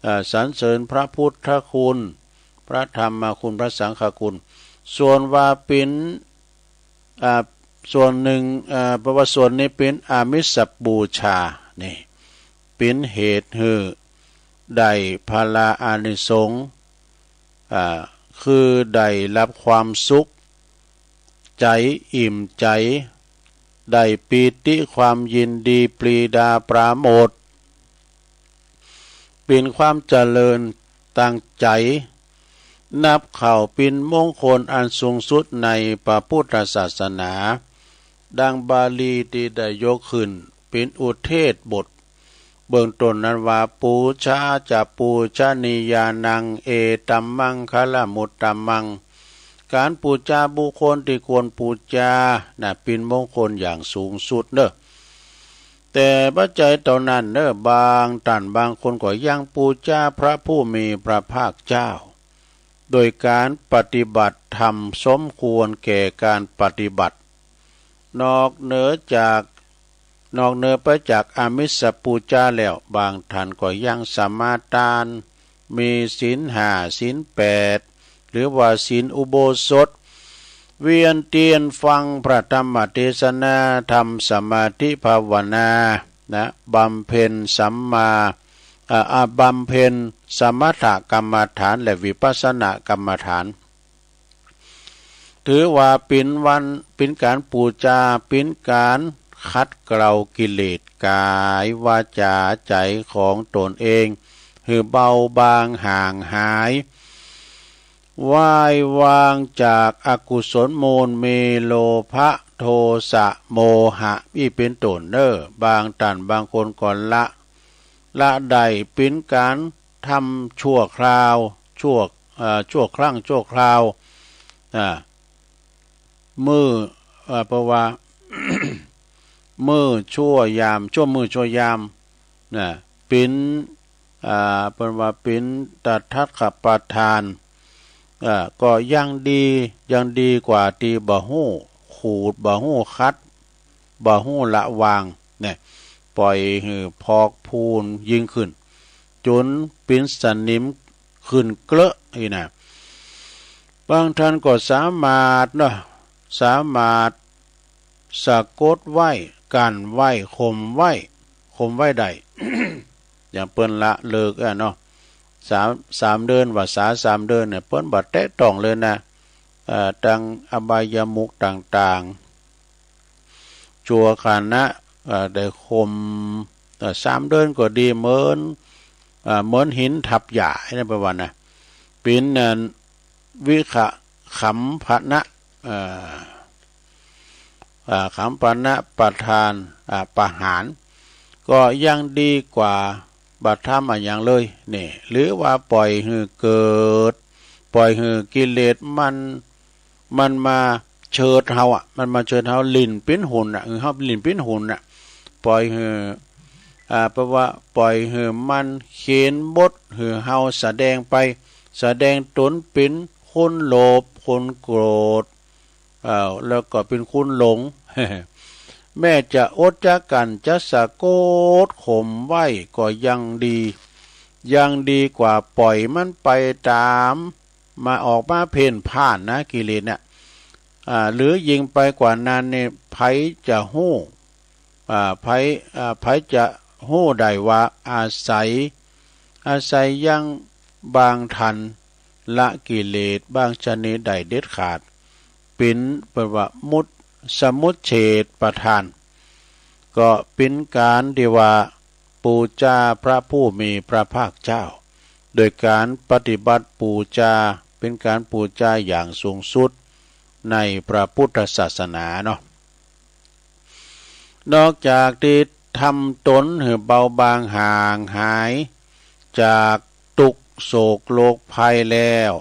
เอ่อ สรรเสริญพระพุทธคุณ พระธรรมคุณ พระสังฆคุณ ส่วนว่าเป็น อ่า ส่วนหนึ่ง อ่า เพราะว่าส่วนนี้เป็นอามิสบูชา นี่ เป็นเหตุหื้อได้พลาอานิสงส์ อ่า คือได้รับความสุข ใจอิ่มใจ ได้ปีติความยินดีปรีดาปราโมทย์ เป็นความเจริญตั้งใจ นับเข้าเป็นมงคลอันสูงสุดในพระพุทธศาสนา ดังบาลีที่ได้ยกขึ้นเป็นอุเทศบท เบื้องต้นนั้นว่า ปูชาจะปูชนียานัง เอตัมมังคลมุตตมัง การปูชาบุคคลที่ควรปูชานะ เป็นมงคลอย่างสูงสุดเนอะ แต่บ่ใจ้เต้านั้นเนอะ บางต้านบางคนก็ยังปูชาพระผู้มีพระภาคเจ้า โดยการปฏิบัติธรรมสมควรแก่การปฏิบัติ นอกเหนือจาก นอกเหนือไปจากอามิสปูชาแล้ว บางท่านก็ยังสมาทาน มีศีลห้า ศีลแปด หรือว่าศีลอุโบสถ เวียนเตียนฟังพระธรรมเทศนา ทำสมาธิภาวนา นะ บำเพ็ญสัมมา อ่า อ่า บำเพ็ญสมถกรรมฐานและวิปัสสนากรรมฐาน ถือว่าเป็นวัน เป็นการปูชา เป็นการขัดเกลากิเลสกาย วาจา ใจของตนเอง หื้อเบาบางห่างหาย วายวางจากอกุศลมูล มีโลภะ โทสะ โมหะ อี้เป็นต้นเนอะ บางต้านบางคนก็ละ ละได้เป็นการทำชั่วคราว ชั่ว เอ่อ ชั่วครั้งชั่วคราว อ่า มื้อ อ่า เพราะว่า มื้อชั่วยาม ชั่วมื้อชั่วยาม นะ เป็น อ่า เปิ้นว่าเป็นตถาคตประธาน อ่า ก็ยังดี ยังดีกว่าตี้บ่ฮู้ขูด บ่ฮู้ขัด บ่ฮู้ละวาง เนี่ย ปล่อยหื้อพอกพูนยิ่งขึ้น จนเป็นสนิมขึ้นเกลอะอี้นะ บางท่านก็สามารถเนาะ สามารถสะกดไว้ กั้นไว้ ข่มไว้ ข่มไว้ได้ อย่างเปิ้นละเลิกอะเนาะ สาม สามเดือน ว่าสาสามเดือนเนี่ย เปิ้นบ่แตะต้องเลยนะ เอ่อ ตังอบายมุขต่างๆ ชั่วขณะ เอ่อ ได้ข่ม เอ่อ สามเดือนก็ดี เหมือน เอ่อ เหมือนหินทับหญ้า ไอ้นั่นแปลว่านะ เป็น เอ่อ วิขะ ขำพนะ เอ่อ เอ่อ ขำพนะประธาน อ่า ประหาร ก็ยังดีกว่าบ่ทำอะหยังเลย นี่ หรือว่าปล่อยหื้อเกิด ปล่อยหื้อกิเลสมัน มันมาเชิดเฮาอะ มันมาเชิดเฮา หลิ้นปิ้นหุ่นอะ หื้อเฮาหลิ้นปิ้นหุ่นอะ ปล่อยหื้อ อ่า แปลว่าปล่อยหื้อมันเขียนบทหื้อเฮาแสดงไป แสดงตนเป็นคนโลภ คนโกรธ เอ่อ แล้วก็เป็นคนหลง แม้จะอดจะกลั้น จะสะกดข่มไว้ก็ยังดี ยังดีกว่าปล่อยมันไปตาม มาออกมาเพ่นพ่านนะ กิเลสเนี่ย อ่า หรือยิ่งไปกว่านั้นเนี่ย ใผจะฮู้ อ่า ใผ อ่า ใผจะฮู้ได้ว่าอาศัย อาศัยยังบ่ทันละกิเลสบางชนิดได้เด็ดขาด เป็น เปิ้นว่ามุต สมุจเฉทประธาน ก็เป็นการที่ว่าปูจาพระผู้มีพระภาคเจ้า โดยการปฏิบัติปูจา เป็นการปูจาอย่างสูงสุดในพระพุทธศาสนาเนาะ นอกจากที่ทำตนหื้อเบาบางห่างหายจากทุกข์โศกโรคภัยแล้ว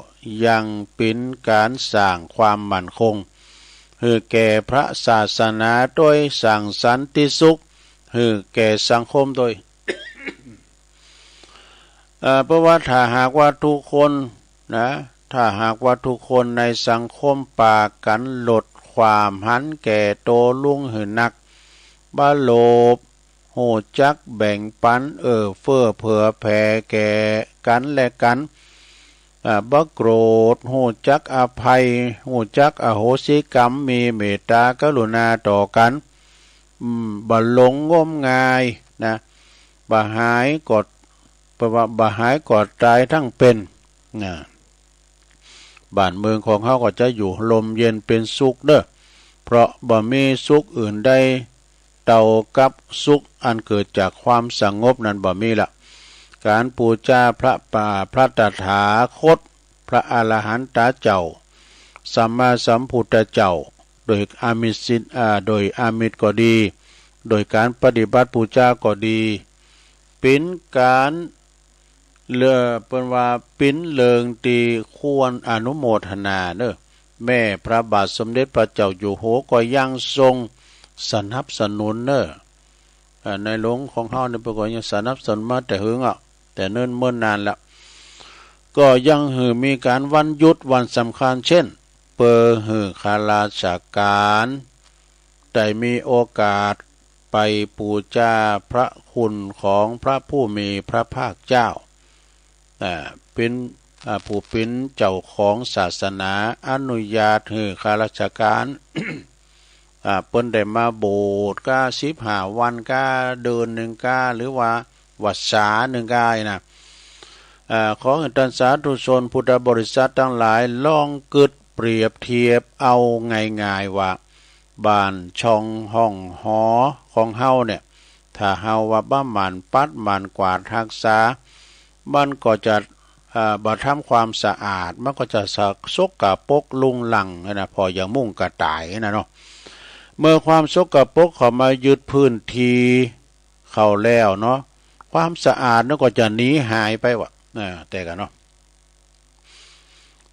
ยังเป็นการสร้างความมั่นคงหื้อแก่พระศาสนาโดยสร้างสันติสุขหื้อแก่สังคมโดย เอ่อ เพราะว่าถ้าหากว่าทุกคนนะ ถ้าหากว่าทุกคนในสังคมปากั๋นลดความหันแก่โตลงหื้อนัก บ่โลภ ฮู้จักแบ่งปันเอื้อเฟื้อเผื่อแผ่แก่กั๋นและกั๋น อ่า บ่โกรธ ฮู้จักอภัย ฮู้จักอโหสิกรรม มีเมตตากรุณาต่อกั๋น อืม บ่หลงงมงายนะ บ่หายก็ แปลว่าบ่หายก็ตายทั้งเป็น นะ บ้านเมืองของเฮาก็จะอยู่ร่มเย็นเป็นสุขเด้อ เพราะบ่มีสุขอื่นใดเท่ากับสุขอันเกิดจากความสงบนั้นบ่มีละ การปูจาพระป่า พระตถาคต พระอรหันตาเจ้า สัมมาสัมพุทธเจ้า โดยอามิส อ่า โดยอามิสก็ดี โดยการปฏิบัติปูจาก็ดี เป็นการ เลือ เปิ้นว่าเป๋นเรื่องตี้ควรอนุโมทนาเนอะ แม้พระบาทสมเด็จพระเจ้าอยู่หัวก็ยังทรงสนับสนุนเนอะ อ่า ในหลวงของเฮานี่เปิ้นก็ยังสนับสนุนมาแต่หึงอ่ะ แต่เนิ่นเมินนานแล้ว ก็ยังหื้อมีการวันหยุดวันสำคัญ เช่น เปื้อหื้อข้าราชการได้มีโอกาสไปปูจาพระคุณของพระผู้มีพระภาคเจ้า อ่า เป๋น อ่า ผู้เป๋นเจ้าของศาสนาอนุญาตหื้อข้าราชการ อ่า เปิ้นได้มาโบสถ์กาสิบห้าวันกา เดือนหนึ่งกา หรือว่าวัสสาหนึ่งกานะ อ่า ขอหื้อต้านสาธุชนพุทธบริษัทตังหลายลองกึ๊ดเปรียบเทียบเอาง่ายๆ ว่า บ้านช่องห้องหอของเฮาเนี่ย ถ้าเฮาว่าบ่หมั่นปัดหมั่นกวาดฮักษา มันก็จะ อ่า บ่ทำความสะอาด มันก็จะสะ สกปรกรุงรังนะ พออย่างมุ่งกระต่ายนะเนาะ เมื่อความสกปรกเข้ามายึดพื้นที่เข้าแล้วเนาะ ความสะอาดนั่นก็จะหนีหายไปว่ะ อ่า แต่กันเนาะ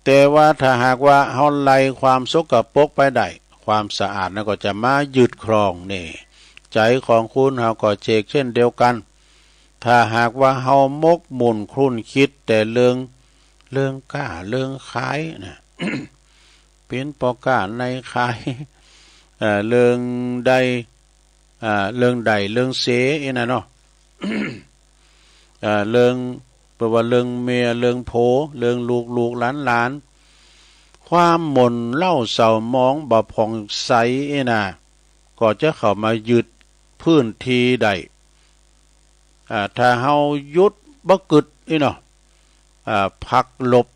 แต่ว่าถ้าหากว่าเฮาไล่ความสกปรกไปได้ ความสะอาดนั้นก็จะมายึดครองนี่ ใจของคุณเฮาก็เชกเช่นเดียวกัน ถ้าหากว่าเฮาหมกมุ่นครุ่นคิดแต่เรื่อง เรื่องค้าเรื่องขายนะ เป็นพ่อค้าในขาย เอ่อ เรื่องได้ อ่า เรื่องได้เรื่องเสียอี้นะเนาะ เอ่อ เรื่อง เปิ้นว่าเรื่องเมีย เรื่องผัว เรื่องลูกๆ หลานๆ ความหม่นเศร้าเศร้าหมองบ่ผ่องใสอี้นะ ก็จะเข้ามายึดพื้นที่ได้ อ่า ถ้าเฮาหยุดบ่กึดอี้เนาะ อ่า พักหลบ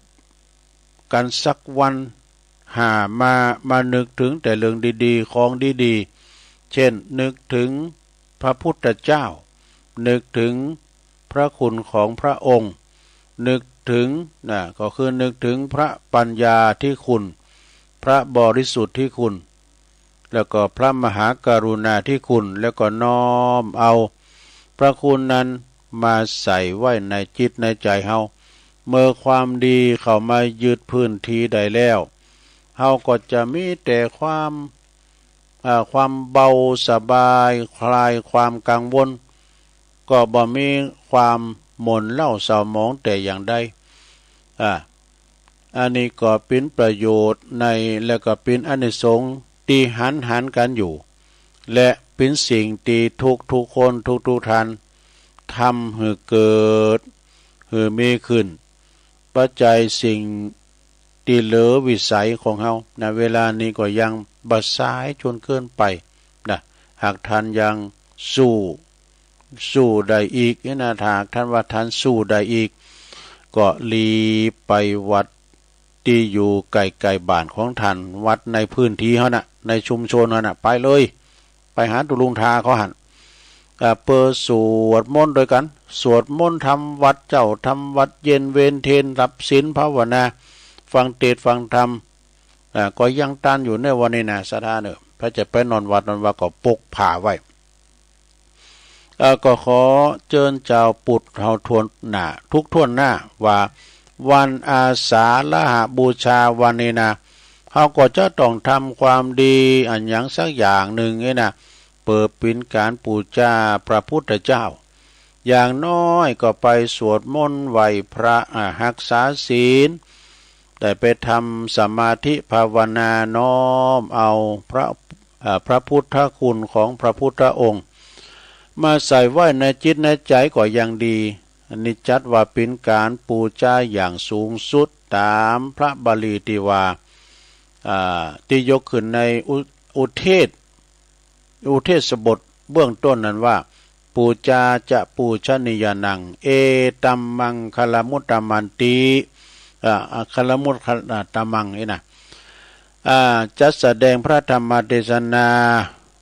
กันสักวัน หามา มานึกถึงแต่เรื่องดีๆ ของดีๆ เช่น นึกถึงพระพุทธเจ้า นึกถึงพระคุณของพระองค์ นึกถึง นะ ก็คือนึกถึงพระปัญญาธิคุณ พระบริสุทธิคุณ แล้วก็พระมหากรุณาธิคุณ แล้วก็น้อมเอาพระคุณนั้นมาใส่ไว้ในจิตในใจเฮา เมื่อความดีเข้ามายึดพื้นที่ได้แล้ว เฮาก็จะมีแต่ความ อ่า ความเบาสบาย คลายความกังวล ก็บ่มีความหม่นเศร้าเศร้าหมองแต่อย่างใด อ่า อันนี้ก็เป็นประโยชน์ใน และก็เป็นอานิสงส์ที่หันหันกันอยู่ และเป็นสิ่งที่ทุกทุกคนทุกทุกท่านทำให้เกิด ให้มีขึ้น ปัจจัยสิ่งที่เหลือวิสัยของเฮา ณ เวลานี้ก็ยังบ่สายจนเกินไปนะ หากท่านยังสู้ สู้ได้อีกนี่นะ ถ้าหากท่านว่าท่านสู้ได้อีก ก็รีบไปวัดที่อยู่ใกล้ๆบ้านของท่าน วัดในพื้นที่เฮานะ ในชุมชนเฮานะ ไปเลย ไปหาตุ๊ลุงทาเขาหั้น อ่า เปิดสวดมนต์ด้วยกัน สวดมนต์ทำวัดเจ๊า ทำวัดเย็น เวรเทรน หลับศีลภาวนา ฟังเทศน์ฟังธรรม อ่า ก็ยังตันอยู่ในวันนี้นะ ศรัทธาเนอะ ไผจะไปนอนวัดนอนวาก็ปกผ้าไว้ เอ่อ ก็ขอเจิญเจ้าปุดเฮาถ้วนหน้า ทุกถ้วนหน้า ว่าวันอาสาฬหบูชาวันนี้นะ เฮาก็จะต้องทำความดีอันหยังสักอย่างหนึ่งนี่นะ เปิดเป็นการปูจาพระพุทธเจ้า อย่างน้อยก็ไปสวดมนต์ไหว้พระ อ่า รักษาศีล ได้ไปทำสมาธิภาวนาน้อมเอาพระ อ่า พระพุทธคุณของพระพุทธองค์ มาใส่ไว้ในจิตในใจก็ยังดี อันนี้จัดว่าเป็นการปูจาอย่างสูงสุดตามพระบาลีที่ว่า อ่า ที่ยกขึ้นในอุ อุเทศ อุเทศบทเบื้องต้นนั้นว่า ปูจาจะปูชนียานัง เอตัมมังคลมุตตมันติ อ่า อัคคลมุตตมังนี่นะ อ่า จัดแสดงพระธรรมเทศนา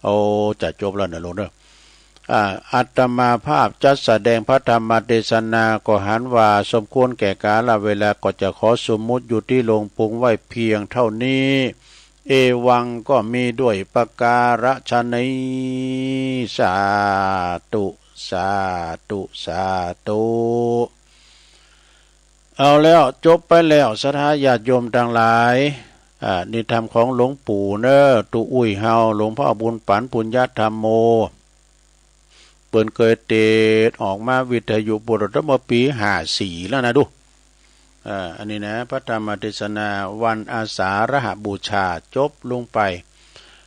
โอ้ จะจบแล้วนะลุงเนอะ อ่า อาตมาภาพจัดแสดงพระธรรมเทศนาก็หันว่าสมควรแก่กาลเวลา ก็จะขอสมมุติยุติลงปงไว้เพียงเท่านี้ เอวังก็มีด้วยประการฉะนี้ สาธุ สาธุ สาธุ เอาแล้ว จบไปแล้ว ศรัทธาญาติโยมทั้งหลาย อ่า นี่ธรรมของหลวงปู่เนอะ ตุ๊อุ้ยเฮา หลวงพ่อบุญปัน ปุญญธรรมโม เปิ้นเคยเทศน์ออกมาวิทยุปุระตั้งแต่ปีห้าสี่แล้วนะดู อ่า อันนี้นะ พระธรรมเทศนาวันอาสาฬหบูชาจบลงไป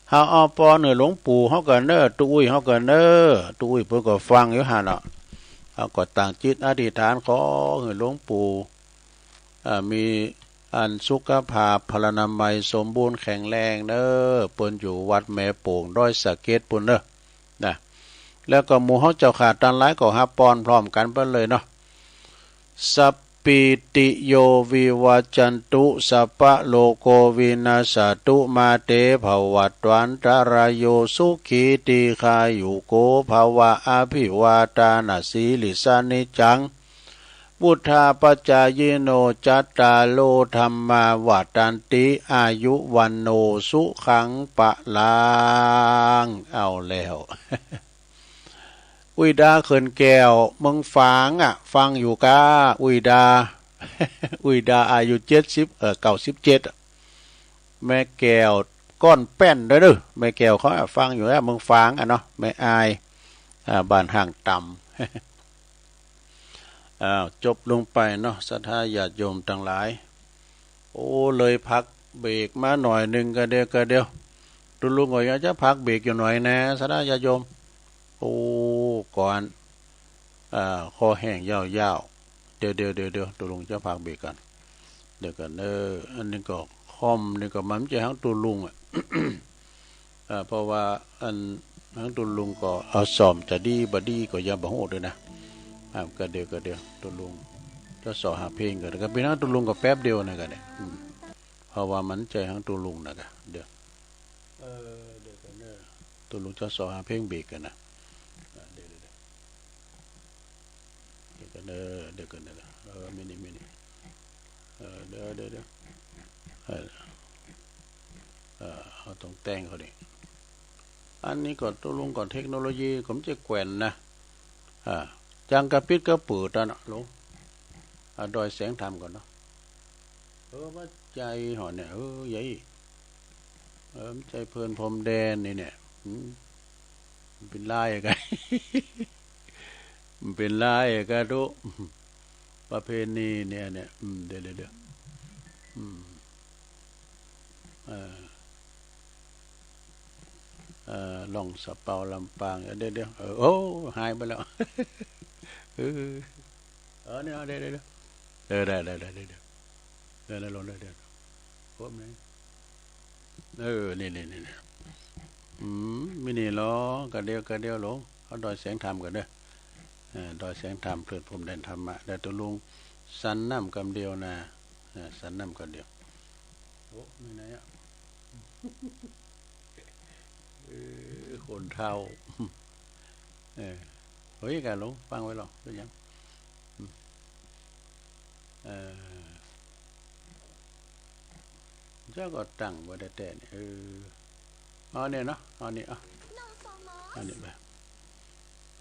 เฮาเอาปอนหื้อหลวงปู่เฮาก่อนเนอะ ตุ๊อุ้ยเฮาก่อนเนอะ ตุ๊อุ้ยเปิ้นก็ฟังอยู่หั่นเนาะ เฮาก็ตั้งจิตอธิษฐานขอหื้อหลวงปู่ อ่า มีอันสุขภาพพลานามัยสมบูรณ์แข็งแรงเนอะ เปิ้นอยู่วัดแม่โป่งดอยสะเก็ดปู้นเนอะ นะ แล้วก็หมู่เฮาเจ้าข้าตังหลายก็ฮับปอนพร้อมกันไปเลยเนาะ สัพพีติโยวิวัจจันตุ สัพพะโรโควินัสสะตุ มาเตภวัตวันตะราโย สุขีทีฆายุโกภะวะ อภิวาทานะสีลิสสะนิจจัง วุฑฒาปะจายิโน จัตตาโรธัมมาวัฑฒันติ อายุวัณโณสุขังพะลัง เอาแล้ว อุ้ยดาเขื่อนแก้ว เมืองฝางอะ ฟังอยู่ก้า อุ้ยดา อุ๋ยดาอายุเจ็ดสิบ เอ่อ เก้าสิบเจ็ด แม่แก้วก้อนแป้นเด้อ แม่แก้วเขาฟังอยู่นะ เมืองฝางอะเนาะ แม่อาย อ่า บ้านห้างต่ำ อ้าว จบลงไปเนาะ ศรัทธาญาติโยมตังหลาย โอ้ เลยพักเบรกมาหน่อยหนึ่ง กะเดียว กะเดียว ตุ๊ลุงก็ยังจะพักเบรกอยู่หน่อยนะ ศรัทธาญาติโยม โอ้ ก่อน อ่า คอแห้งยาวๆ เดี๋ยวๆๆๆ ตุ๊ลุงจะพักเบรกก่อน เดี๋ยวก่อนเด้อ อันนี้ก็คอมนี่ก็มันจะหังตุ๊ลุงอะ อ่า เพราะว่าอันหังตุ๊ลุงก็เอาซ่อมจะดีบ่ดีก็ยังบ่ฮู้ด้วยนะ อ่า กะเดียว กะเดียว ตุ๊ลุงจะสอหาเพลงก่อน ก็เป็นหังตุ๊ลุงก็แป๊บเดียวนะกะเนี่ย อืม เพราะว่ามันใจ้หังตุ๊ลุงนะกะ เดี๋ยว เออ เดี๋ยวก่อนเด้อ ตุ๊ลุงจะสอหาเพลงเบรกก่อนนะ อ่า เดี๋ยวๆๆ เดี๋ยวก่อนเด้อ เดี๋ยวก่อนเด้อ เออ มินิ มินิ เออ เดี๋ยวๆๆ เออ เออ เอาตรงแต่งเขานี่ อันนี้ก็ตุ๊ลุงก่อน เทคโนโลยีก็มันจะแกว่นนะ อ่า จังกะปิดกะเปิดอะเนาะ ลง อ่า ดอยแสงธรรมก่อนเนาะ เออ ว่าใจ้หอเนี่ย เออ ใหญ่ เออ มันใจ้เพลินพรมแดนนี่เนี่ย อืม มันเป็นลายกัน มันเป็นลายกันทุกประเพณีเนี่ย เนี่ย อืม เดี๋ยวๆๆ อืม เออ เออ ล่องสะเปาลำปาง เดี๋ยวๆๆ เออ โอ้ หายไปแล้ว เออ เออ เนี่ย เดี๋ยวๆๆ เออ ได้ๆๆๆ เดี๋ยวๆ ลง เดี๋ยวๆ โอ้ แม่ง เออ นี่ๆๆๆ อืม มื้อนี้ลอง กะเดียว กะเดียวลง เอาดอยแสงธรรมก่อนเด้อ เออ ดอยแสงธรรม เพลินพรมแดนธรรมะ เดี๋ยวตุ๊ลุงสันน้ำกำเดียวนะ เออ สันน้ำกำเดียว โอ้ มีไหนอะ เออ คนเฒ่า เออ เฮ้ย กะลงฟังไว้หรอก เป็นหยัง อืม เออ เจ้าก็ตั้งไว้แต่เนี่ย เออ เอาเนี่ยเนาะ เอาเนี่ย เอา เอาเนี่ยไป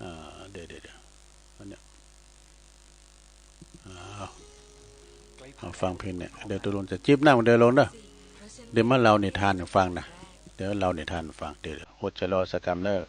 อ่า เดี๋ยวๆๆ เอาเนี่ย เอา เอาฟังเพลงเนี่ย เดี๋ยวตุ๊ลุงจะจิบน้ำเดี๋ยวลงเด้อ เดี๋ยวมาเล่านิทานให้ฟังนะ เดี๋ยวเล่านิทานให้ฟัง เดี๋ยวอดใจรอสักกำเด้อ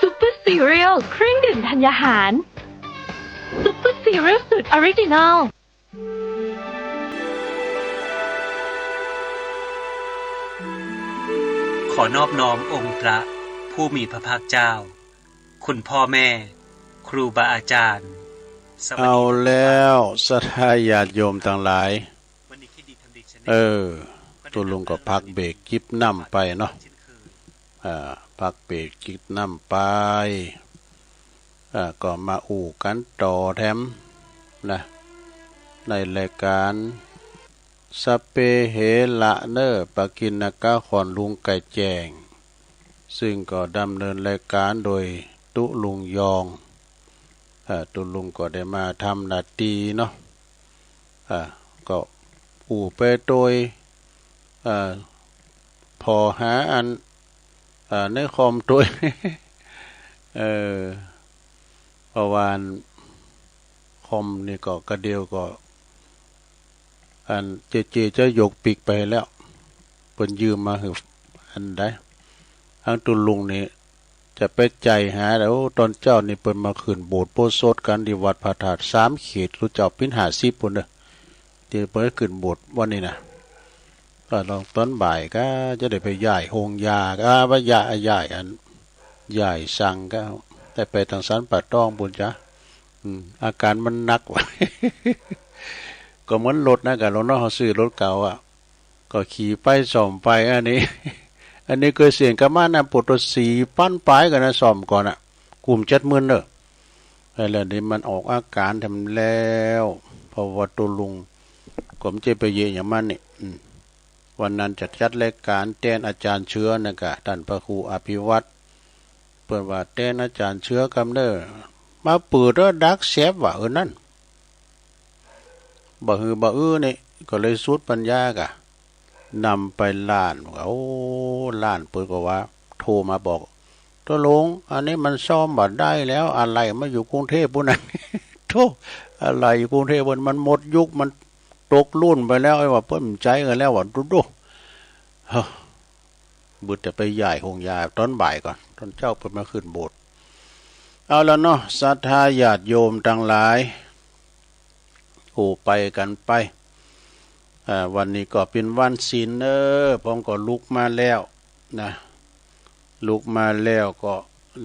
Super Cereal เครื่องดื่มธัญญาหาร Super Cereal สูตรออริจินอล ขอนอบน้อมองค์พระผู้มีพระภาคเจ้า คุณพ่อแม่ ครูบาอาจารย์ สวัสดี เอาแล้ว ศรัทธาญาติโยมทั้งหลาย เออ ตุ๊ลุงก็พักเบรกจิบน้ำไปเนาะ อ่า พักเบรกจิบน้ำไป อ่า ก็มาอู้กันต่อแถมนะ ในรายการ สะเปเหระเนอ ปกิณกะขอนลุงไก่แจ้ง ซึ่งก็ดำเนินรายการโดยตุ๊ลุงยอง เอ่อ ตุ๊ลุงก็ได้มาทำหน้าที่เนาะ อ่า ก็อู้ไปโดย อ่า พอหาอัน อ่า ในคอมโดย เออ เพราะว่าอันคอมนี่ก็กระเดียวก็ อันเจเจเจ้ายกปิ๊กไปแล้ว เปิ้นยืมมาหื้ออันใด อันตุ๊ลุงนี่ จะไปใจ้หาแล้ว โอ้ ตอนเจ๊านี่เปิ้นมาขึ้นโบสถ์อุโบสถกันตี้วัดพระธาตุสามเขต ลูกเจ้า ปีห้าสิบปู้นเด้อ ตี้เปิ้นขึ้นโบสถ์วันนี้นะ ก็ลองตอนบ่ายก็จะได้ไปย้ายโฮงยา ก็ว่าย้าย ย้ายอัน ย้ายสังก็ได้ไปทางสันป่าตองปู้นจ้ะ อืม อาการมันหนักว่ะ ก็เหมือนรถนะ ก็รถเนาะ เฮาซื้อรถเก่าอะ ก็ขี่ไปซ่อมไป อันนี้ อันนี้เคยเสี่ยงกับมันนะ ปวดตัวสี่ปันปลายกันนะ ซ่อมก่อนอะ กุ่มเจ็ดหมื่นเด้อ แล้วนี่มันออกอาการแถมแล้ว เพราะว่าตุ๊ลุงก็บ่ใจ้ไปเยอะอย่างมันนี่ อืม วันนั้นจะจัดรายการแตนอาจารย์เชื้อนั่นกะ ท่านพระครูอภิวัตร เปิ้นว่าแตนอาจารย์เชื้อกำเนิด มาเปิดแล้วดักแสบว่า เออ นั่น บ่หื้อบ่อื้อนี่ ก็เลยสุดปัญญากะ นำไปล้าน โอ้ ล้านเปิ้นก็ว่า โทรมาบอก ตุ๊ลุง อันนี้มันซ่อมบ่ได้แล้ว อะไหล่มาอยู่กรุงเทพฯปู้นนะ โธ่ อะไหล่อยู่กรุงเทพฯปู้น มันหมดยุค มันตกรุ่นไปแล้ว ไอ้ว่าเปิ้นบ่ใจ้กันแล้วว่า ดูๆ เฮ้อ บึดแต่ไปย้ายโฮงยาตอนบ่ายก่อน ตอนเจ๊าเปิ้นมาขึ้นโบสถ์ เอาละเนาะ ศรัทธาญาติโยมตังหลาย ผู้ไปกันไป อ่า วันนี้ก็เป็นวันศีลเนอะ ผมก็ลุกมาแล้วนะ ลุกมาแล้วก็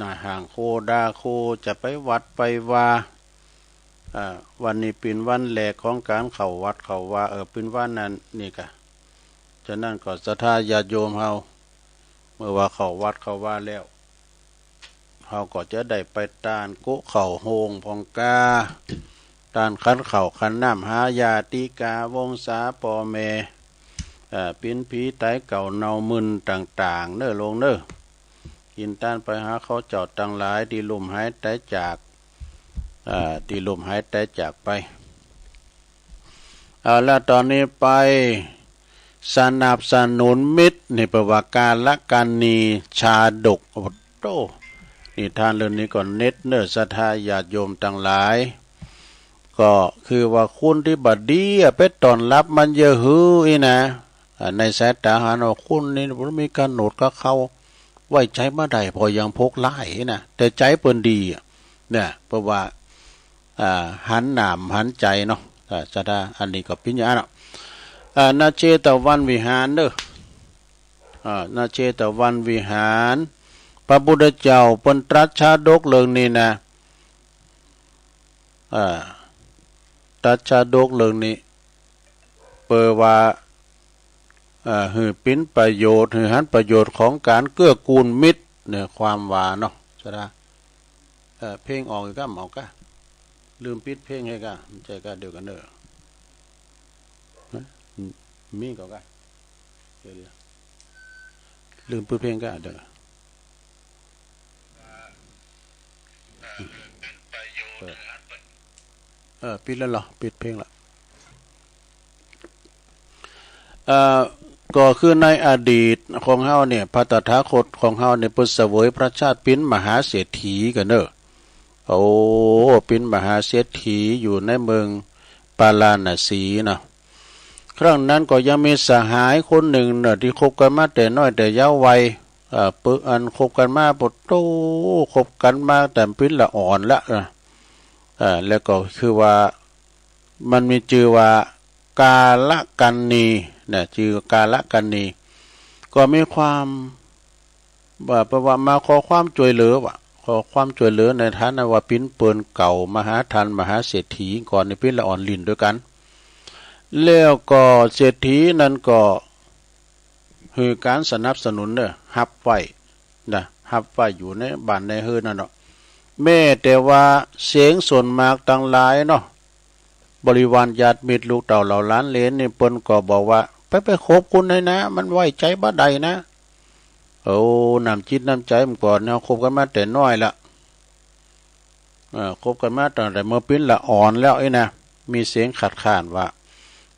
นะ ห่างโคดาโค จะไปวัดไปวา อ่า วันนี้เป็นวันแรกของการเข้าวัดเข้าวา เออ เป็นวันนั้นนี่กะ ฉะนั้นก็ศรัทธาญาติโยมเฮา เมื่อว่าเข้าวัดเข้าวาแล้ว เฮาก็จะได้ไปต้านโกะเข้าโฮงพองกา ต้านขันข้าวขันน้ำหาญาติกาวงศาป้อแม่ เอ่อ ปิ้นผีต๋ายเก่าเน่ามึนต่างๆ เน้อโลงเน้อ กินต้านไปหาเขาเจ้าตังหลายตี้ลุ่มหายต๋ายจาก เอ่อ ตี้ลุ่มหายต๋ายจากไป เอาละ ต๋อนนี้ไปสนับสนุนมิตร นี่เปิ้นว่ากาลกัณณีชาดก โอ้โธ่ นิทานเรื่องนี้ก็เน็ตเน้อ ศรัทธาญาติโยมตังหลาย ก็คือว่าคนตี้บ่ดีอะ ไปต้อนรับมันเยอะหื้ออี้นะ อ่า ในสายต๋าเฮาเนาะ คนนี้บ่มีก๋ำหนดกับเขา ไว้ใจ๋บ่ได้ เพราะยังพวกร้ายนะ แต่ใจ๋เปิ้นดีอะ เนี่ย เปิ้นว่า อ่า หันหนามหันใจ๋เนาะ อ่า ศรัทธา อันนี้ก็เป๋นอย่างนั้นเนาะ อ่า ณ เชตวันวิหารเน้อ อ่า ณ เชตวันวิหาร พระพุทธเจ้าเปิ้นตรัสชาดกเรื่องนี้นะ อ่า ตรัสชาดกเรื่องนี้ เปิ้นว่า อ่า หื้อเป๋นประโยชน์ หื้อหันประโยชน์ของการเกื้อกูลมิตร เนี่ย ความว่าเนาะ ศรัทธา เอ่อ เพลงออกอีกก้า ออกก้า ลืมปิดเพลงให้ก้า มันใจ้ก้าเดียวกันเด้อ ฮะ มีก่อนก้า เดี๋ยวๆ ลืมปิดเพลงก้าเด้อ เออ เออ ปิดแล้วเหรอ ปิดเพลงละ เอ่อ ก็คือในอดีตของเฮาเนี่ย พระตถาคตของเฮาเนี่ย เปิ้นเสวยพระชาติเป๋นมหาเศรษฐีกั๋นเน้อ โอ้ เป๋นมหาเศรษฐีอยู่ในเมืองปาราณสีเนาะ ครั้งนั้นก็ยังมีสหายคนหนึ่งเนาะ ตี้คบกั๋นมาแต่น้อยแต่เยาว์วัย เอ่อ เปิ้นอันคบกั๋นมา โอ้โธ่ คบกั๋นมาแต่เป๋นละอ่อนละ เอ่อ เอ่อ แล้วก็คือว่า มันมีจื่อว่ากาลกัณณีนะ จื่อกาลกัณณี ก็มีความว่า เปิ้นว่ามาขอความจ้วยเหลือว่ะ ขอความจ้วยเหลือในฐานะว่าเป๋นเปิ้นเก่ามหาท่านมหาเศรษฐี ก่อนนี้เป๋นละอ่อนหลิ้นตวยกั๋น แล้วก็เศรษฐีนั้นก็ หื้อก๋านสนับสนุนเน้อ ฮับไว้นะ ฮับไว้อยู่ในบ้านในเฮือนนั่นเนาะ แม้แต่ว่าเสงส่วนมากตังหลายเนาะ บริวารญาติมิตรลูกเต้าเหล่าหลานเหลนนี่ เปิ้นก็บอกว่า ไป ไปคบคนไหนนะ มันไว้ใจ๋บ่ได้นะ โอ้ น้ำจิตน้ำใจ๋มันก่อนเนาะ คบกั๋นมาแต่น้อยละ เอ่อ คบกั๋นมาตั้งแต่เมื่อเป๋นละอ่อนแล้วอี้นะ มีเสียงคัดค้านว่า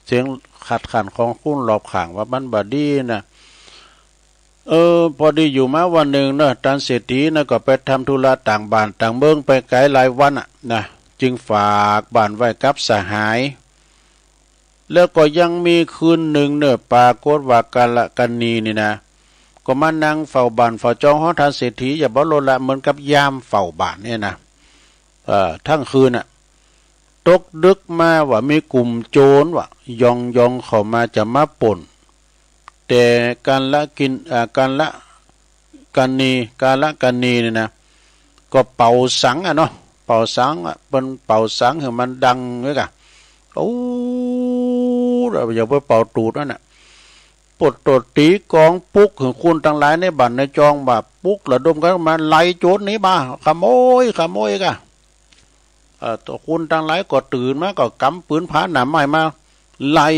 เสียงคัดค้านของคนรอบข้างว่ามันบ่ดีนะ เออ พอดีอยู่มาวันหนึ่งเนาะ ท่านเศรษฐีนะก็ไปทำธุระต่างบ้านต่างเมืองไปไกลหลายวันอะนะ จึงฝากบ้านไว้กับสหาย แล้วก็ยังมีคืนหนึ่งเนาะ ปรากฏว่ากาลกัณณีนี่นะ ก็มานั่งเฝ้าบ้านเฝ้าจองของท่านเศรษฐี อย่าบ่ลดละ เหมือนกับยามเฝ้าบ้านเนี่ยนะ เอ่อ ทั้งคืนน่ะ ตกดึกมาว่ามีกลุ่มโจรว่า ย่องๆ เข้ามาจะมาปล้น แต่กาลกิน อ่า กาลกัณณี กาลกัณณีนี่นะ ก็เป่าสังอะเนาะ เป่าสังอะ เปิ้นเป่าสังหื้อมันดังไว้ก่ะ โอ้ อย่าไปเป่าตูดนั่นน่ะ ปวดตดตี๋กองปลุกหื้อคนตังหลายในบ้านในจองว่าปลุกระดมกั๋นมาไล่โจรนี้มา ขโมย ขโมยก่ะ เอ่อ คนตังหลายก็ตื่นมาก็กำปืนผาหนามไม้มา ไล่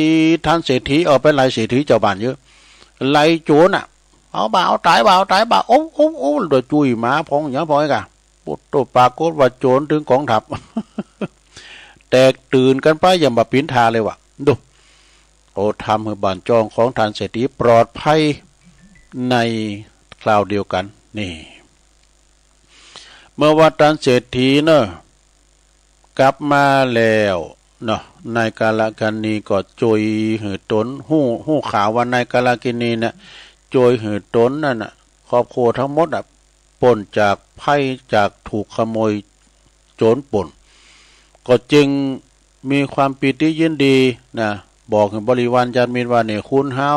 ท่านเศรษฐี เอาไปไล่เศรษฐีเจ้าบ้านเยอะ ไล่โจรน่ะ เอาบ่า เอาต๋ายบ่า เอาต๋ายบ่า โอ้ โอ้ โอ้ โดยจุ้ยหมาพองหยังพองไอ้ก่ะ โอ้โธ่ ปรากฏว่าโจรตึงกองทัพ แตกตื่นกั๋นไปอย่างบ่ปิ๋นทาเลยว่ะ ดู โอ้ ทำหื้อบ้านจองของท่านเศรษฐีปลอดภัยในคราวเดียวกั๋น นี่ เมื่อว่าท่านเศรษฐีเนาะ กลับมาแล้วเนาะ นายกาลกัณณีก็จ้วยหื้อต๋น ฮู้ ฮู้ข่าวว่านายกาลกัณณีเนี่ย จ้วยหื้อต๋นนั่นน่ะ ครอบครัวทั้งหมดอะ ปล้นจากไพร่จากถูกขโมยโจรปล้น ก็จึงมีความปีติยินดีนะ บอกให้บริวารญาติมิตรว่าเนี่ย คุณเฮา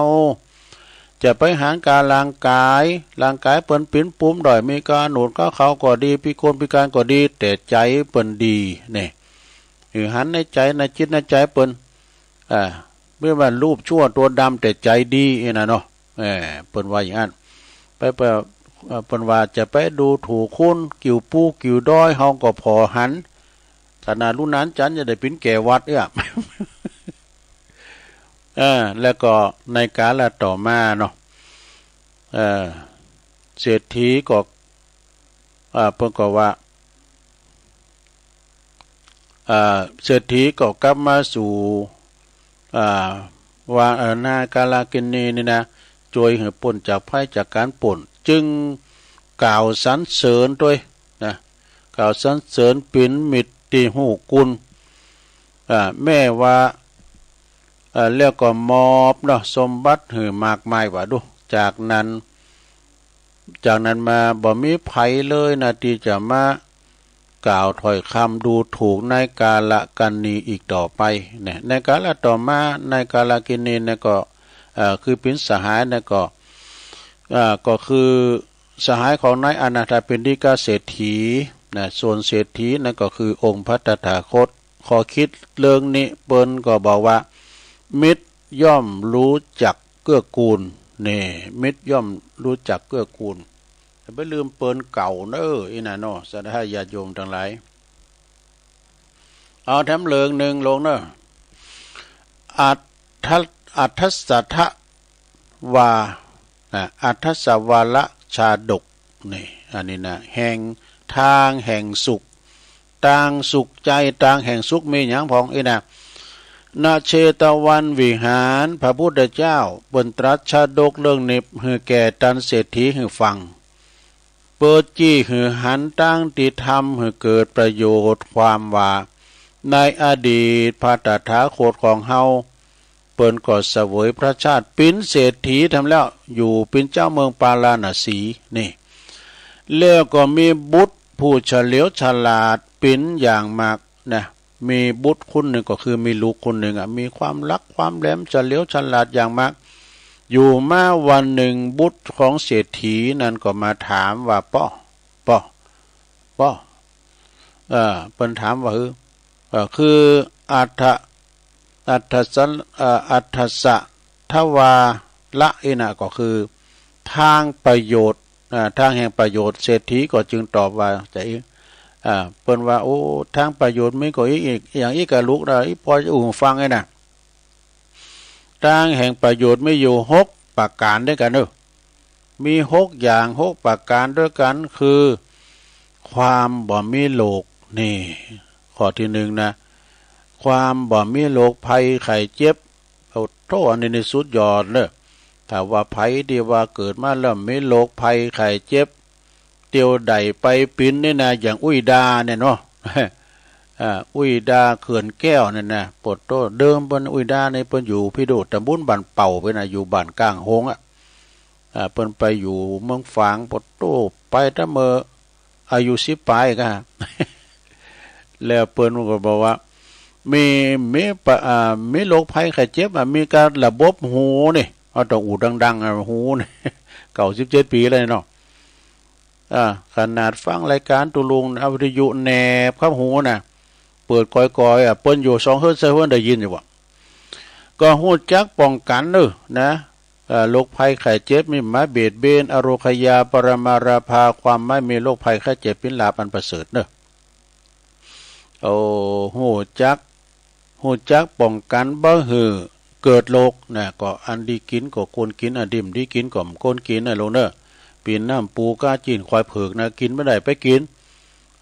จะไปหาการร่างกาย ร่างกายเปิ้นปิ้นปุ้มด้อย มีกาหนวดกาเขาก็ดี พิกลพิการก็ดี แต่ใจเปิ้นดีเนี่ย หือหันในใจในจิตในใจเปิ้น อ่า ไม่ว่ารูปชั่วตัวดำแต่ใจดีนี่นะเนาะ เออ เปิ้นว่าอย่างนั้น ไป ไป เอ่อ เปิ้นว่าจะไปดูถูกคน กิ่วปูกิ่วดอย เฮาก็ผ่อหัน ขนาดลูกหลานจันจะได้ปิ้นแก่วัดเอื้อ เออ แล้วก็ในกาลต่อมาเนาะ เออ เศรษฐีก็ อ่า เปิ้นก็ว่า อ่า เศรษฐีก็กลับมาสู่ อ่า ว่า เอ่อ นางกาลากินีนี่นะ ช่วยให้ปล้นจากภัยจากการปล้น จึงกล่าวสรรเสริญด้วยนะ กล่าวสรรเสริญปินมิตรตี้ฮู้คุณ อ่า แม้ว่า อ่า แล้วก็มอบเนาะ สมบัติหื้อมากมายว่าดู จากนั้น จากนั้นมาบ่มีไผเลยนะ ตี้จะมากล่าวถ้อยคำดูถูกนายกาลกินีอีกต่อไปเนี่ย นายกาลต่อมา นายกาลกินีเนี่ยก็ เอ่อ คือปินสหายเนี่ยก็ เอ่อ ก็คือสหายของนายอนาถปิณฑิกเศรษฐีนะ ส่วนเศรษฐีนั่นก็คือองค์พระตถาคต ข้อคิดเรื่องนี้เปิ้นก็บอกว่า มิตรย่อมรู้จักเกื้อกูล นี่ มิตรย่อมรู้จักเกื้อกูล อย่าไปลืมเปิ้นเก่าเน้อ อีน่ะเนาะ ศรัทธาญาติโยมทั้งหลาย เอาแถมเรื่องหนึ่งลงเนาะ อัฏฐะ อัฏฐสะทะวา นะ อัฏฐสะวาละชาดก นี่ อันนี้นะ แห่ง ทางแห่งสุข ตางสุขใจ ตางแห่งสุขมีหยังพ่อง อีน่ะ ณ เชตวันวิหาร พระพุทธเจ้าเปิ้นตรัสชาดกเรื่องนี้หื้อแก่ตันเศรษฐีหื้อฟัง เปิดจี้หื้อหันตางตี้ทำหื้อเกิดประโยชน์ ความว่า ในอดีตพระตถาคตของเฮา เปิ้นก็เสวยพระชาติปินเศรษฐีแถมแล้ว อยู่ปินเจ้าเมืองปาราณสี นี่ แล้วก็มีบุตรผู้เฉลียวฉลาดปินอย่างมากนะ มีบุตรคนหนึ่งก็คือมีลูกคนหนึ่งอะ มีความลักความแหลมเฉลียวฉลาดอย่างมาก อยู่มาวันหนึ่งบุตรของเศรษฐีนั้นก็มาถามว่า ป้อ ป้อ ป้อ เอ่อ เปิ้นถามว่า เออ เอ่อ คืออัฏฐะ อัฏฐะสัน เอ่อ อัฏฐสะทวาละ อีน่ะ ก็คือทางประโยชน์ อ่า ทางแห่งประโยชน์ เศรษฐีก็จึงตอบว่า จะอี อ่า เปิ้นว่า โอ้ ทางประโยชน์มีก็อีก อีก อย่างอีกกะลูกนะ อีปอจะอู้ฟังไงนะ ทางแห่งประโยชน์มีอยู่หกประการด้วยกันเนอะ มีหกอย่าง หกประการด้วยกัน คือ ความบ่มีโรค นี่ ข้อที่หนึ่งนะ ความบ่มีโรคภัยไข้เจ็บ โอ้โธ่ อันนี้นี่สุดยอดเนอะ ถ้าว่าไผที่ว่าเกิดมาแล้วมีโรคภัยไข้เจ็บ เตียวได้ไปปินนี่นะ อย่างอุ้ยดาเนี่ยเนาะ อ่า อุ้ยดาเขื่อนแก้วเนี่ยนะ โปดโต้ เดิมเปิ้นอุ้ยดานี่เปิ้นอยู่พิโดดตำบลบ้านเป่าไปนะ อยู่บ้านก้างโฮงอะ อ่า เปิ้นไปอยู่เมืองฝาง โปดโต้ ไปตั้งเมื่ออายุสิบปลายก็ แล้วเปิ้นก็บอกว่า มี มีปะ อ่า มีโรคภัยไข้เจ็บอะ มีการระบบหูนี่ เอาต้องอู้ดังๆอะ หูนี่ เก้าสิบเจ็ดปีแล้วเนาะ อ่า ขนาดฟังรายการตุลุง เอาวิทยุแหนบครับหูนะ เปิดก่อยๆอะ เปิ้นอยู่สองเฮือนสามเฮือนได้ยินอยู่อะ ก็ฮู้จักป้องกันเนอะนะ เอ่อ โรคภัยไข้เจ็บมีมาเบียดเบียน อโรคยาปรมาราภา ความไม่มีโรคภัยไข้เจ็บเป็นลาภอันประเสริฐเนอะ โอ้ ฮู้จัก ฮู้จักป้องกันบ่หื้อเกิดโรคนะ ก็อันดีกินก็ควรกิน อันดีบ่ดีกินก็บ่ควรกินนะลูกเนอะ ปิ้นน้ำปูก้าจีนควายเผือกนะ กินบ่ได้ไปกิน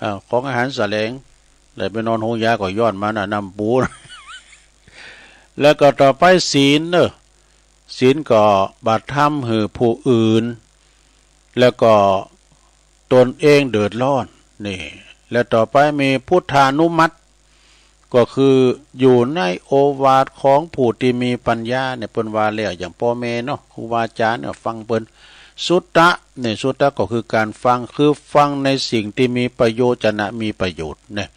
อ่า ของอาหารแสลง ได้ไปนอนโฮงยาก็ย้อนมานะ น้ำปูนะ แล้วก็ต่อไปศีลเนอะ ศีลก็บ่ทำหื้อผู้อื่น แล้วก็ตนเองเดือดร้อน นี่ แล้วต่อไปมีพุทธานุมัติ ก็คืออยู่ในโอวาทของผู้ที่มีปัญญาเนี่ย เปิ้นว่าแล้ว อย่างป้อแม่เนาะ ครูบาอาจารย์เนี่ย ฟังเปิ้น สุตตะ เนี่ย สุตตะก็คือการฟัง คือฟังในสิ่งที่มีประโยชน์ จะนะ มีประโยชน์ เนี่ย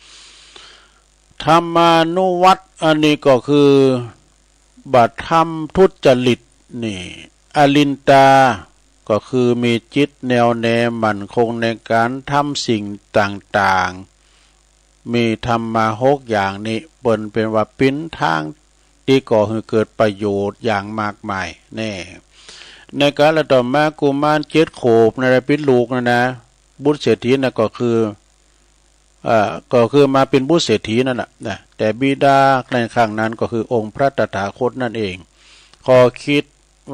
ธรรมานุวัต อันนี้ก็คือบ่ทำทุจริต นี่ อลินตา ก็คือมีจิตแน่วแน่มั่นคงในการทำสิ่งต่างๆ มีธรรมาหกอย่างนี้ เปิ้นเป๋นว่าเป๋นทางที่ก่อให้เกิดประโยชน์อย่างมากมายแน่ ในกาลต่อมากุมารเจ็ดขวบนะ ได้เป๋นลูกนะนะ บุตรเศรษฐีนะก็คือ เอ่อ ก็คือมาเป๋นบุตรเศรษฐีนั่นแหละนะ แต่บิดาในครั้งนั้นก็คือองค์พระตถาคตนั่นเอง ข้อคิด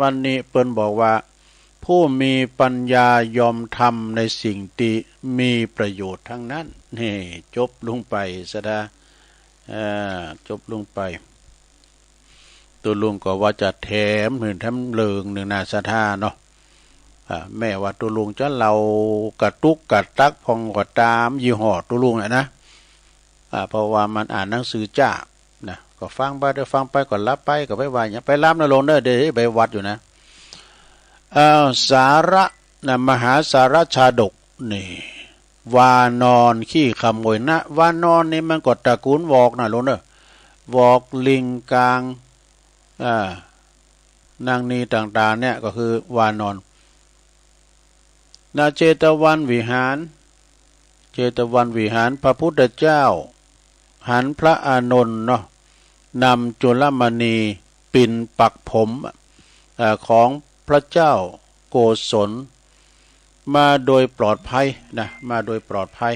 วันนี้เปิ้นบอกว่า ผู้มีปัญญายอมทำในสิ่งที่มีประโยชน์ทั้งนั้น นี่ จบลงไปซะนะ เอ่อ จบลงไป ตัวลุงก็ว่าจะแถมหื่นแถมเลิงหนึ่งนะศรัทธาเนาะ อ่า แม้ว่าตัวลุงจะเล่ากระตุกกระตักพ่องก็ตาม ยี่ห้อตัวลุงอะนะ อ่า เพราะว่ามันอ่านหนังสือจ้านะ ก็ฟังไปเด้อ ฟังไปก็หลับไป ก็ไปว่าหยัง ไปหลับนะลุงเด้อ เดี๋ยวไปวัดอยู่นะ อ้าว สาระนะ มหาสาระชาดก นี่ วานอนขี้ขโมยนะ วานอนนี่มันก็ตระกูลวอกนะลุงเนอะ วอก ลิง กาง อ่า นางนีต่างๆ เนี่ยก็คือวานอน ณ เจตวันวิหาร เจตวันวิหาร พระพุทธเจ้าหันพระอานนท์เนาะ นำจุลมณีปิ่นปักผม เอ่อ ของพระเจ้าโกศล มาโดยปลอดภัยนะ มาโดยปลอดภัย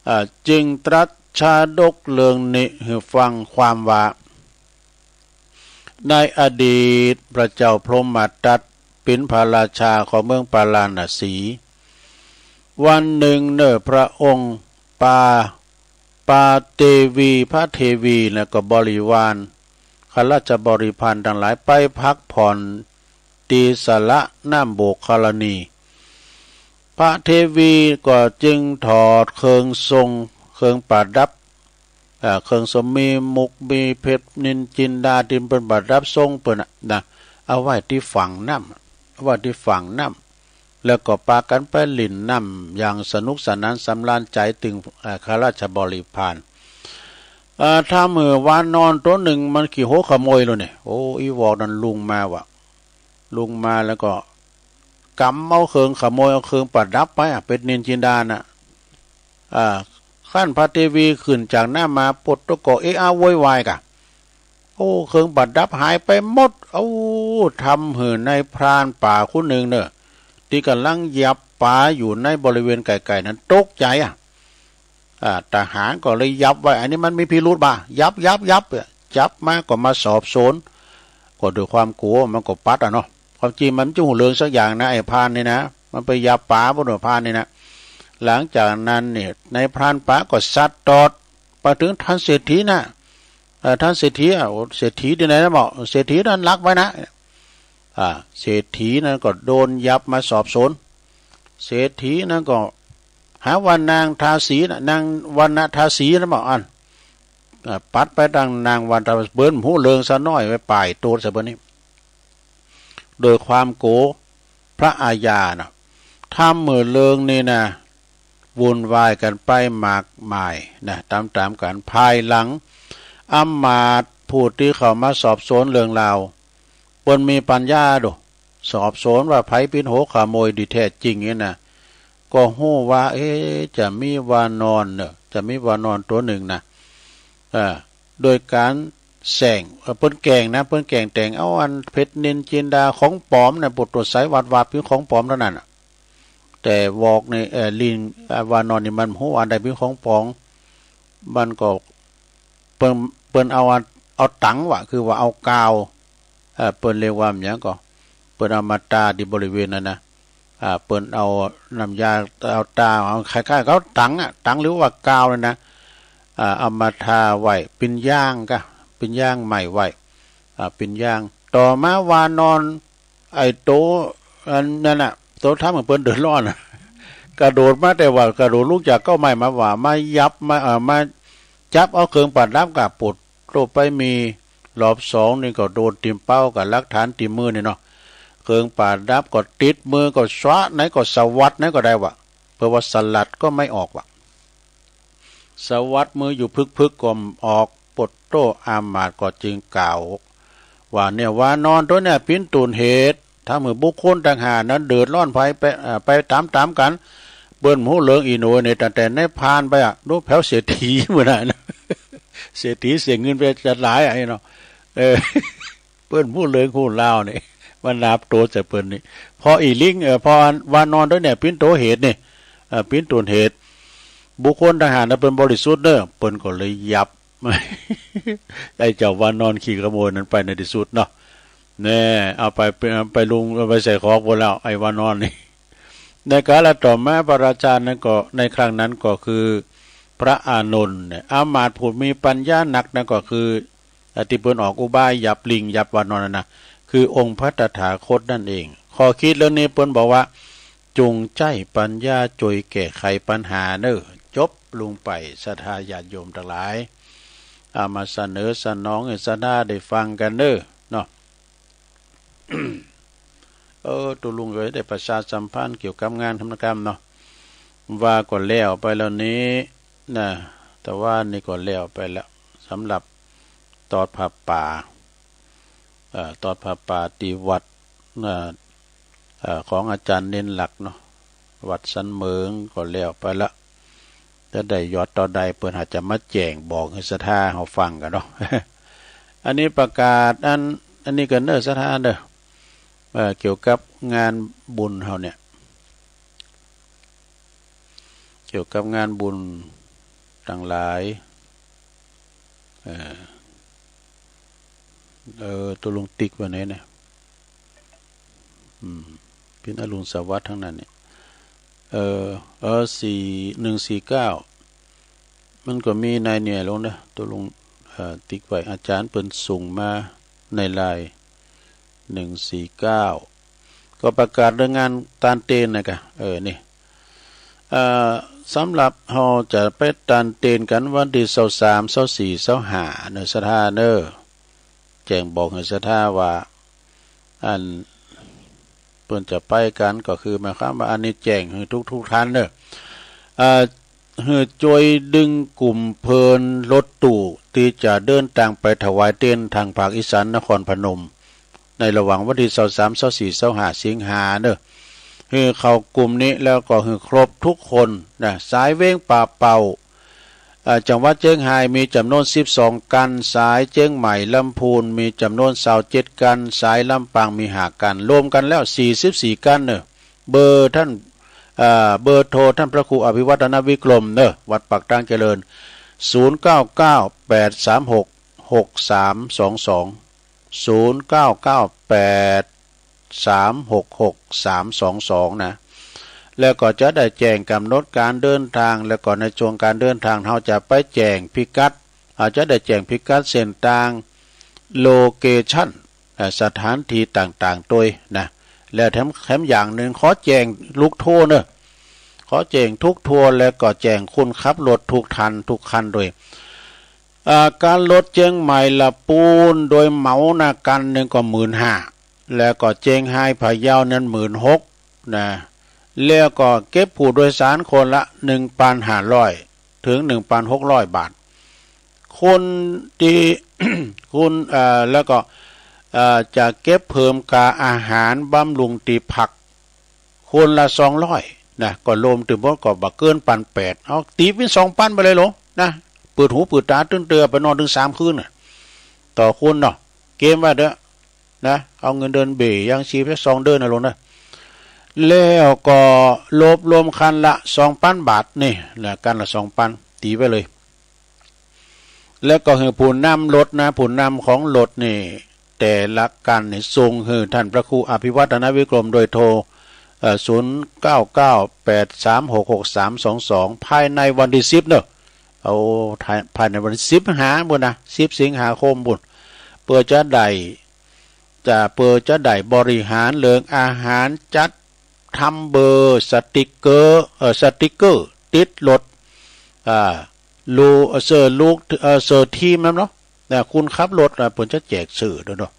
อ่า จึงตรัสชาดกเรื่องนี้ให้ฟังความว่า ในอดีตพระเจ้าพรหมทัตเป๋นพระราชาของเมืองปาราณสี วันหนึ่งเน่อพระองค์ปา ปาเตวี พระเทวีแล้วก็บริวาร ข้าราชบริพารทั้งหลายไปพักผ่อน ตีสระน้ำโบกขรณี พระเทวีก็จึงถอดเครื่องทรง เครื่องประดับ อ่า เครื่องทรงมีมุกมีเพชรนิลจินดาที่เปิ้นประดับทรงเปิ้นน่ะนะ เอาไว้ที่ฝั่งน้ำ เอาไว้ที่ฝั่งน้ำ แล้วก็ปากันไปหลิ้นน้ำอย่างสนุกสนานสำราญใจตึง อ่า ข้าราชบริพาร อ่า ทำหื้อวานอนตัวหนึ่งมันขี้หกขโมยแล้วเนี่ย โอ้ อีวอกนั้นลุงมาว่ะ ลุงมาแล้วก็กำเอาเครื่องขโมย เอาเครื่องประดับไปอะ เพชรนิลจินดาน่ะ อ่า คันพระเทวีขึ้นจากน้ำมา ปดตะกอเอะอะโวยวายกะ โอ้ เครื่องประดับหายไปหมด โอ้ ทำหื้อนายพรานป่าคนหนึ่งเน่อ ที่กำลังหยับปลาอยู่ในบริเวณไกลๆ นั้นตกใจอะ อ่า ทหารก็เลยยับไว้ อันนี้มันมีพิรุธบ่า ยับ ยับ ยับ จับมาก็มาสอบสวน ก็ด้วยความกลัวมันก็ปัดอะเนาะ ความจริงมันบ่ฮู้เรื่องสักอย่างนะ ไอ้พรานนี่นะ มันไปยับปลาบ่เนาะ พรานนี่นะ หลังจากนั้นเนี่ย นายพรานป่าก็สัตว์ตอด ไปถึงท่านเศรษฐีนะ เอ่อ ท่านเศรษฐีอะ โอ้ เศรษฐีที่ไหนนะบอก เศรษฐีนั้นลักไว้นะ อ่า เศรษฐีนั้นก็โดนยับมาสอบสวน เศรษฐีนั้นก็หาว่านางทาสีนะ นางวรรณทาสีนะบอกอัน อ่า ปัดไปตางนางวรรณทาสี เปิ้นบ่ฮู้เรื่องซะหน้อย ไปป่ายโตดใส่เปิ้นนี่ โดยความโกรธพระอาญานะ ทำหื้อเรื่องนี้นะ วุ่นวายกันไปมากมายนะ ตามๆ กัน ภายหลัง อำมาตย์ผู้ที่เข้ามาสอบสวนเรื่องราว เปิ้นมีปัญญาโด สอบสวนว่าไผเป๋นหัวขโมยดีแท้จริงเนี่ยนะ ก็ฮู้ว่า เอ๊ะ จะมีวานอนเน่อ จะมีวานอนตัวหนึ่งนะ เอ่อ โดยการแสร้ง เอ่อ เปิ้นแกล้งนะ เปิ้นแกล้งแต่งเอาอันเพชรนิลจินดาของปลอมน่ะ ปวดตรวจใสวัดวาบเป๋นของปลอมเท่านั้นน่ะ แต่วอกนี่ เอ่อ ลิง เอ่อ วานอนนี่มันบ่ฮู้อันใดเป๋นของปลอม มันก็ เปิ้น เปิ้นเอาอัน เอาตังว่ะ คือว่าเอากาว เอ่อ เปิ้นเรียกว่าหยังก็ เปิ้นเอามาตาที่บริเวณนั้นนะ อ่า เปิ้นเอาน้ำยา เอาตา เอาคล้ายๆ กับตังอะ ตังหรือว่ากาวนี่นะ อ่า เอามาทาไว้ เป๋นยางกะ เป๋นยางไม้ไว้ อ่า เป๋นยาง ต่อมาวานอน ไอ้โต อันนั้นน่ะ โตทำหื้อเปิ้นเดือดร้อนน่ะ กระโดดมาแต่ว่ากระโดดลุกจากเก๊าไม้มาว่า มายับ มา เอ่อ มาจับเอาเครื่องประดับกะปดโตไปมี รอบสองนี่ก็โดนติ่มเป้ากับหลักฐานติ่มมือนี่เนาะ เครื่องประดับก็ติดมือก็สวะไหนก็สวัสดไหนก็ได้วะ เพราะว่าสลัดก็ไม่ออกวะ สวัสดมืออยู่พึกๆ ก็ออก ปดโต้ อามาตย์ก็จึงกล่าวว่า เนี่ย วานอนตัวเนี่ยปิ้นตูนเหตุ ถ้าเมื่อบุคคลต่างหากนั้นเดือดร้อนภัยไป เอ่อ ไปตามๆ กัน เปิ้นหมู่เหลืองอีโหนยเนี่ย ตั้งแต่ในพานไปอะ ดูแผวเศรษฐีมื้อนั้น เศรษฐีเสียเงินไปจะหลายอะ ไอ้เนาะ เออ เปิ้นหมู่เหลืองฮู้ลาวนี่ มันนับโตจากเปิ้นนี่ พออีลิง เอ่อ พอวานอนตัวเนี่ยปิ้นโตเหตุนี่ เอ่อ ปิ้นตูนเหตุ บุคคลต่างหากนั้นเปิ้นบริสุทธิ์เนอะ เปิ้นก็เลยยับ ไอ้เจ้าวานอนขี้ขโมยนั้นไปในที่สุดเนาะ แน่ เอาไป ไป ไปลุง เอาไปใส่คอกหมดแล้ว ไอ้วานอนนี่ ในกาลต่อมาพระราชานั้นก็ ในครั้งนั้นก็คือพระอานนท์เนี่ย อามาตย์ผู้มีปัญญานักนั้นก็คือ อ่ะ ที่เปิ้นออกอุบายยับลิงยับวานอนนั่นนะ คือองค์พระตถาคตนั่นเอง ข้อคิดเรื่องนี้เปิ้นบอกว่า จงใช้ปัญญาช่วยแก้ไขปัญหาเนอะ จบลงไป ศรัทธาญาติโยมทั้งหลาย เอามาเสนอสนองให้ศรัทธาได้ฟังกันเนอะ เนาะ เออ ตุลุงก็ได้ประชาสัมพันธ์เกี่ยวกับงานทำนกรรมเนาะ ว่าก็แล้วไปแล้วนี้นะ แต่ว่านี่ก็แล้วไปแล้ว สำหรับตอดผ้าป่า เอ่อ ตอดผ้าป่าที่วัด เอ่อ เอ่อ ของอาจารย์เน้นหลักเนาะ วัดสันเหมิงก็แล้วไปละ จะได้ยอดต่อใดเปิ้นอาจจะมาแจ้งบอกให้ศรัทธาเฮาฟังกันเนาะ อันนี้ประกาศอัน อันนี้กันเนอะศรัทธาเนอะ เอ่อ เกี่ยวกับงานบุญเฮาเนี่ย เกี่ยวกับงานบุญต่างหลาย เอ่อ เอ่อ ตกลงติ๊กไว้ไหนเนี่ย อืม เป็นอรุณสวัสดิ์ทั้งนั้นเนี่ย เอ่อ เอ่อ สี่ หนึ่งสี่เก้า มันก็มีในเนี่ยลงนะ ตกลง เอ่อ ติ๊กไว้ อาจารย์เปิ้นส่งมาในไลน์ หนึ่งสี่เก้า ก็ประกาศเรื่องงานตานเตนนะกะ เออ นี่ เอ่อ สำหรับเฮาจะไปตานเตนกันวันที่ซาวสาม ซาวสี่ ซาวห้า เนอะศรัทธาเนอะ แจ้งบอกให้ศรัทธาว่า อัน เปิ้นจะไปกันก็คือหมายความว่าอันนี้แจ้งให้ทุกๆ ท่านเนอะ เอ่อ หื้อจ้วยดึงกลุ่มเพิ่นรถตู้ตี้จะเดินตางไปถวายเตนทางภาคอีสานนครพนม ในระหว่างวันตี้ซาวสาม ซาวสี่ ซาวห้า สิงหาเนอะ หื้อเข้ากลุ่มนี้แล้วก็หื้อครบทุกคนนะ สายเวียงป่าเป่า เอ่อ จังหวัดเจียงฮายมีจ๋ำนวนสิบสองคัน สายเจียงใหม่ลำพูนมีจ๋ำนวนซาวเจ็ดคัน สายลำปางมีห้าคัน รวมกันแล้วสี่สิบสี่คันเนอะ เบอร์ท่าน เอ่อ เบอร์โทรท่านพระครูอภิวัฒนวิกรมเนอะ วัดปากตางเจริญ ศูนย์เก้าเก้า แปดสามหก หกสามสองสอง ศูนย์เก้าเก้าแปด สามหกหก สามสองสอง นะ แล้วก็จะได้แจ้งกำหนดการเดินทาง แล้วก็ในช่วงการเดินทางเฮาจะไปแจ้งพิกัด อาจจะได้แจ้งพิกัดเส้นทาง โลเคชั่น เอ่อ สถานที่ต่างๆ ตวยนะ แล้วแถม แถมอย่างหนึ่งขอแจ้งลูกทัวร์เนอะ ขอแจ้งทุกทัวร์ แล้วก็แจ้งคนขับรถทุกท่านทุกคันด้วย อ่า การรถเจียงใหม่ละปูนโดยเหมานะ คันหนึ่งก็หมื่นห้า แล้วก็เจียงฮายพะเยานั้นหมื่นหกนะ แล้วก็เก็บผู้โดยสารคนละหนึ่งพันห้าร้อยถึงหนึ่งพันหกร้อยบาท คนที่ คุณ เอ่อ แล้วก็ เอ่อ จะเก็บเพิ่มค่าอาหารบำรุงที่พัก คนละสองร้อยนะ ก็รวมถึงหมดก็บ่เกินพันแปด เอาตีเป็นสองพันไปเลยโลนะ เปิดหูเปิดตาตื่นเตือนไปนอนถึงสามคืนน่ะ ต่อคนเนาะ เกมว่าเด้อนะ เอาเงินเดือนเบ้ยยังชีพสักสองเดือนนะโลนะ แล้วก็รวบรวมคันละสองพันบาทนี่นะ คันละสองพัน ตีไปเลย แล้วก็หื้อผู้นำรถนะ ผู้นำของรถนี่ แต่ละคันนี่ส่งหื้อท่านพระครูอภิวัฒนวิกรมโดยโทร เอ่อ ศูนย์เก้าเก้าแปดสามหกหกสามสองสอง ภายในวันที่สิบเนอะ เอา ภายในวันที่สิบสิงหาพุ้นนะ สิบสิงหาคมพุ้น เพื่อจะได้ จะ เพื่อจะได้บริหารเรื่องอาหาร จัดทำเบอร์สติกเกอร์ เอ่อ สติกเกอร์ติดรถ อ่า ลู เอ่อ เสื้อลูก เอ่อ เสื้อทีมนั้นเนาะ นะ คนขับรถนะ เปิ้นจะแจกเสื้อด้วยเนาะ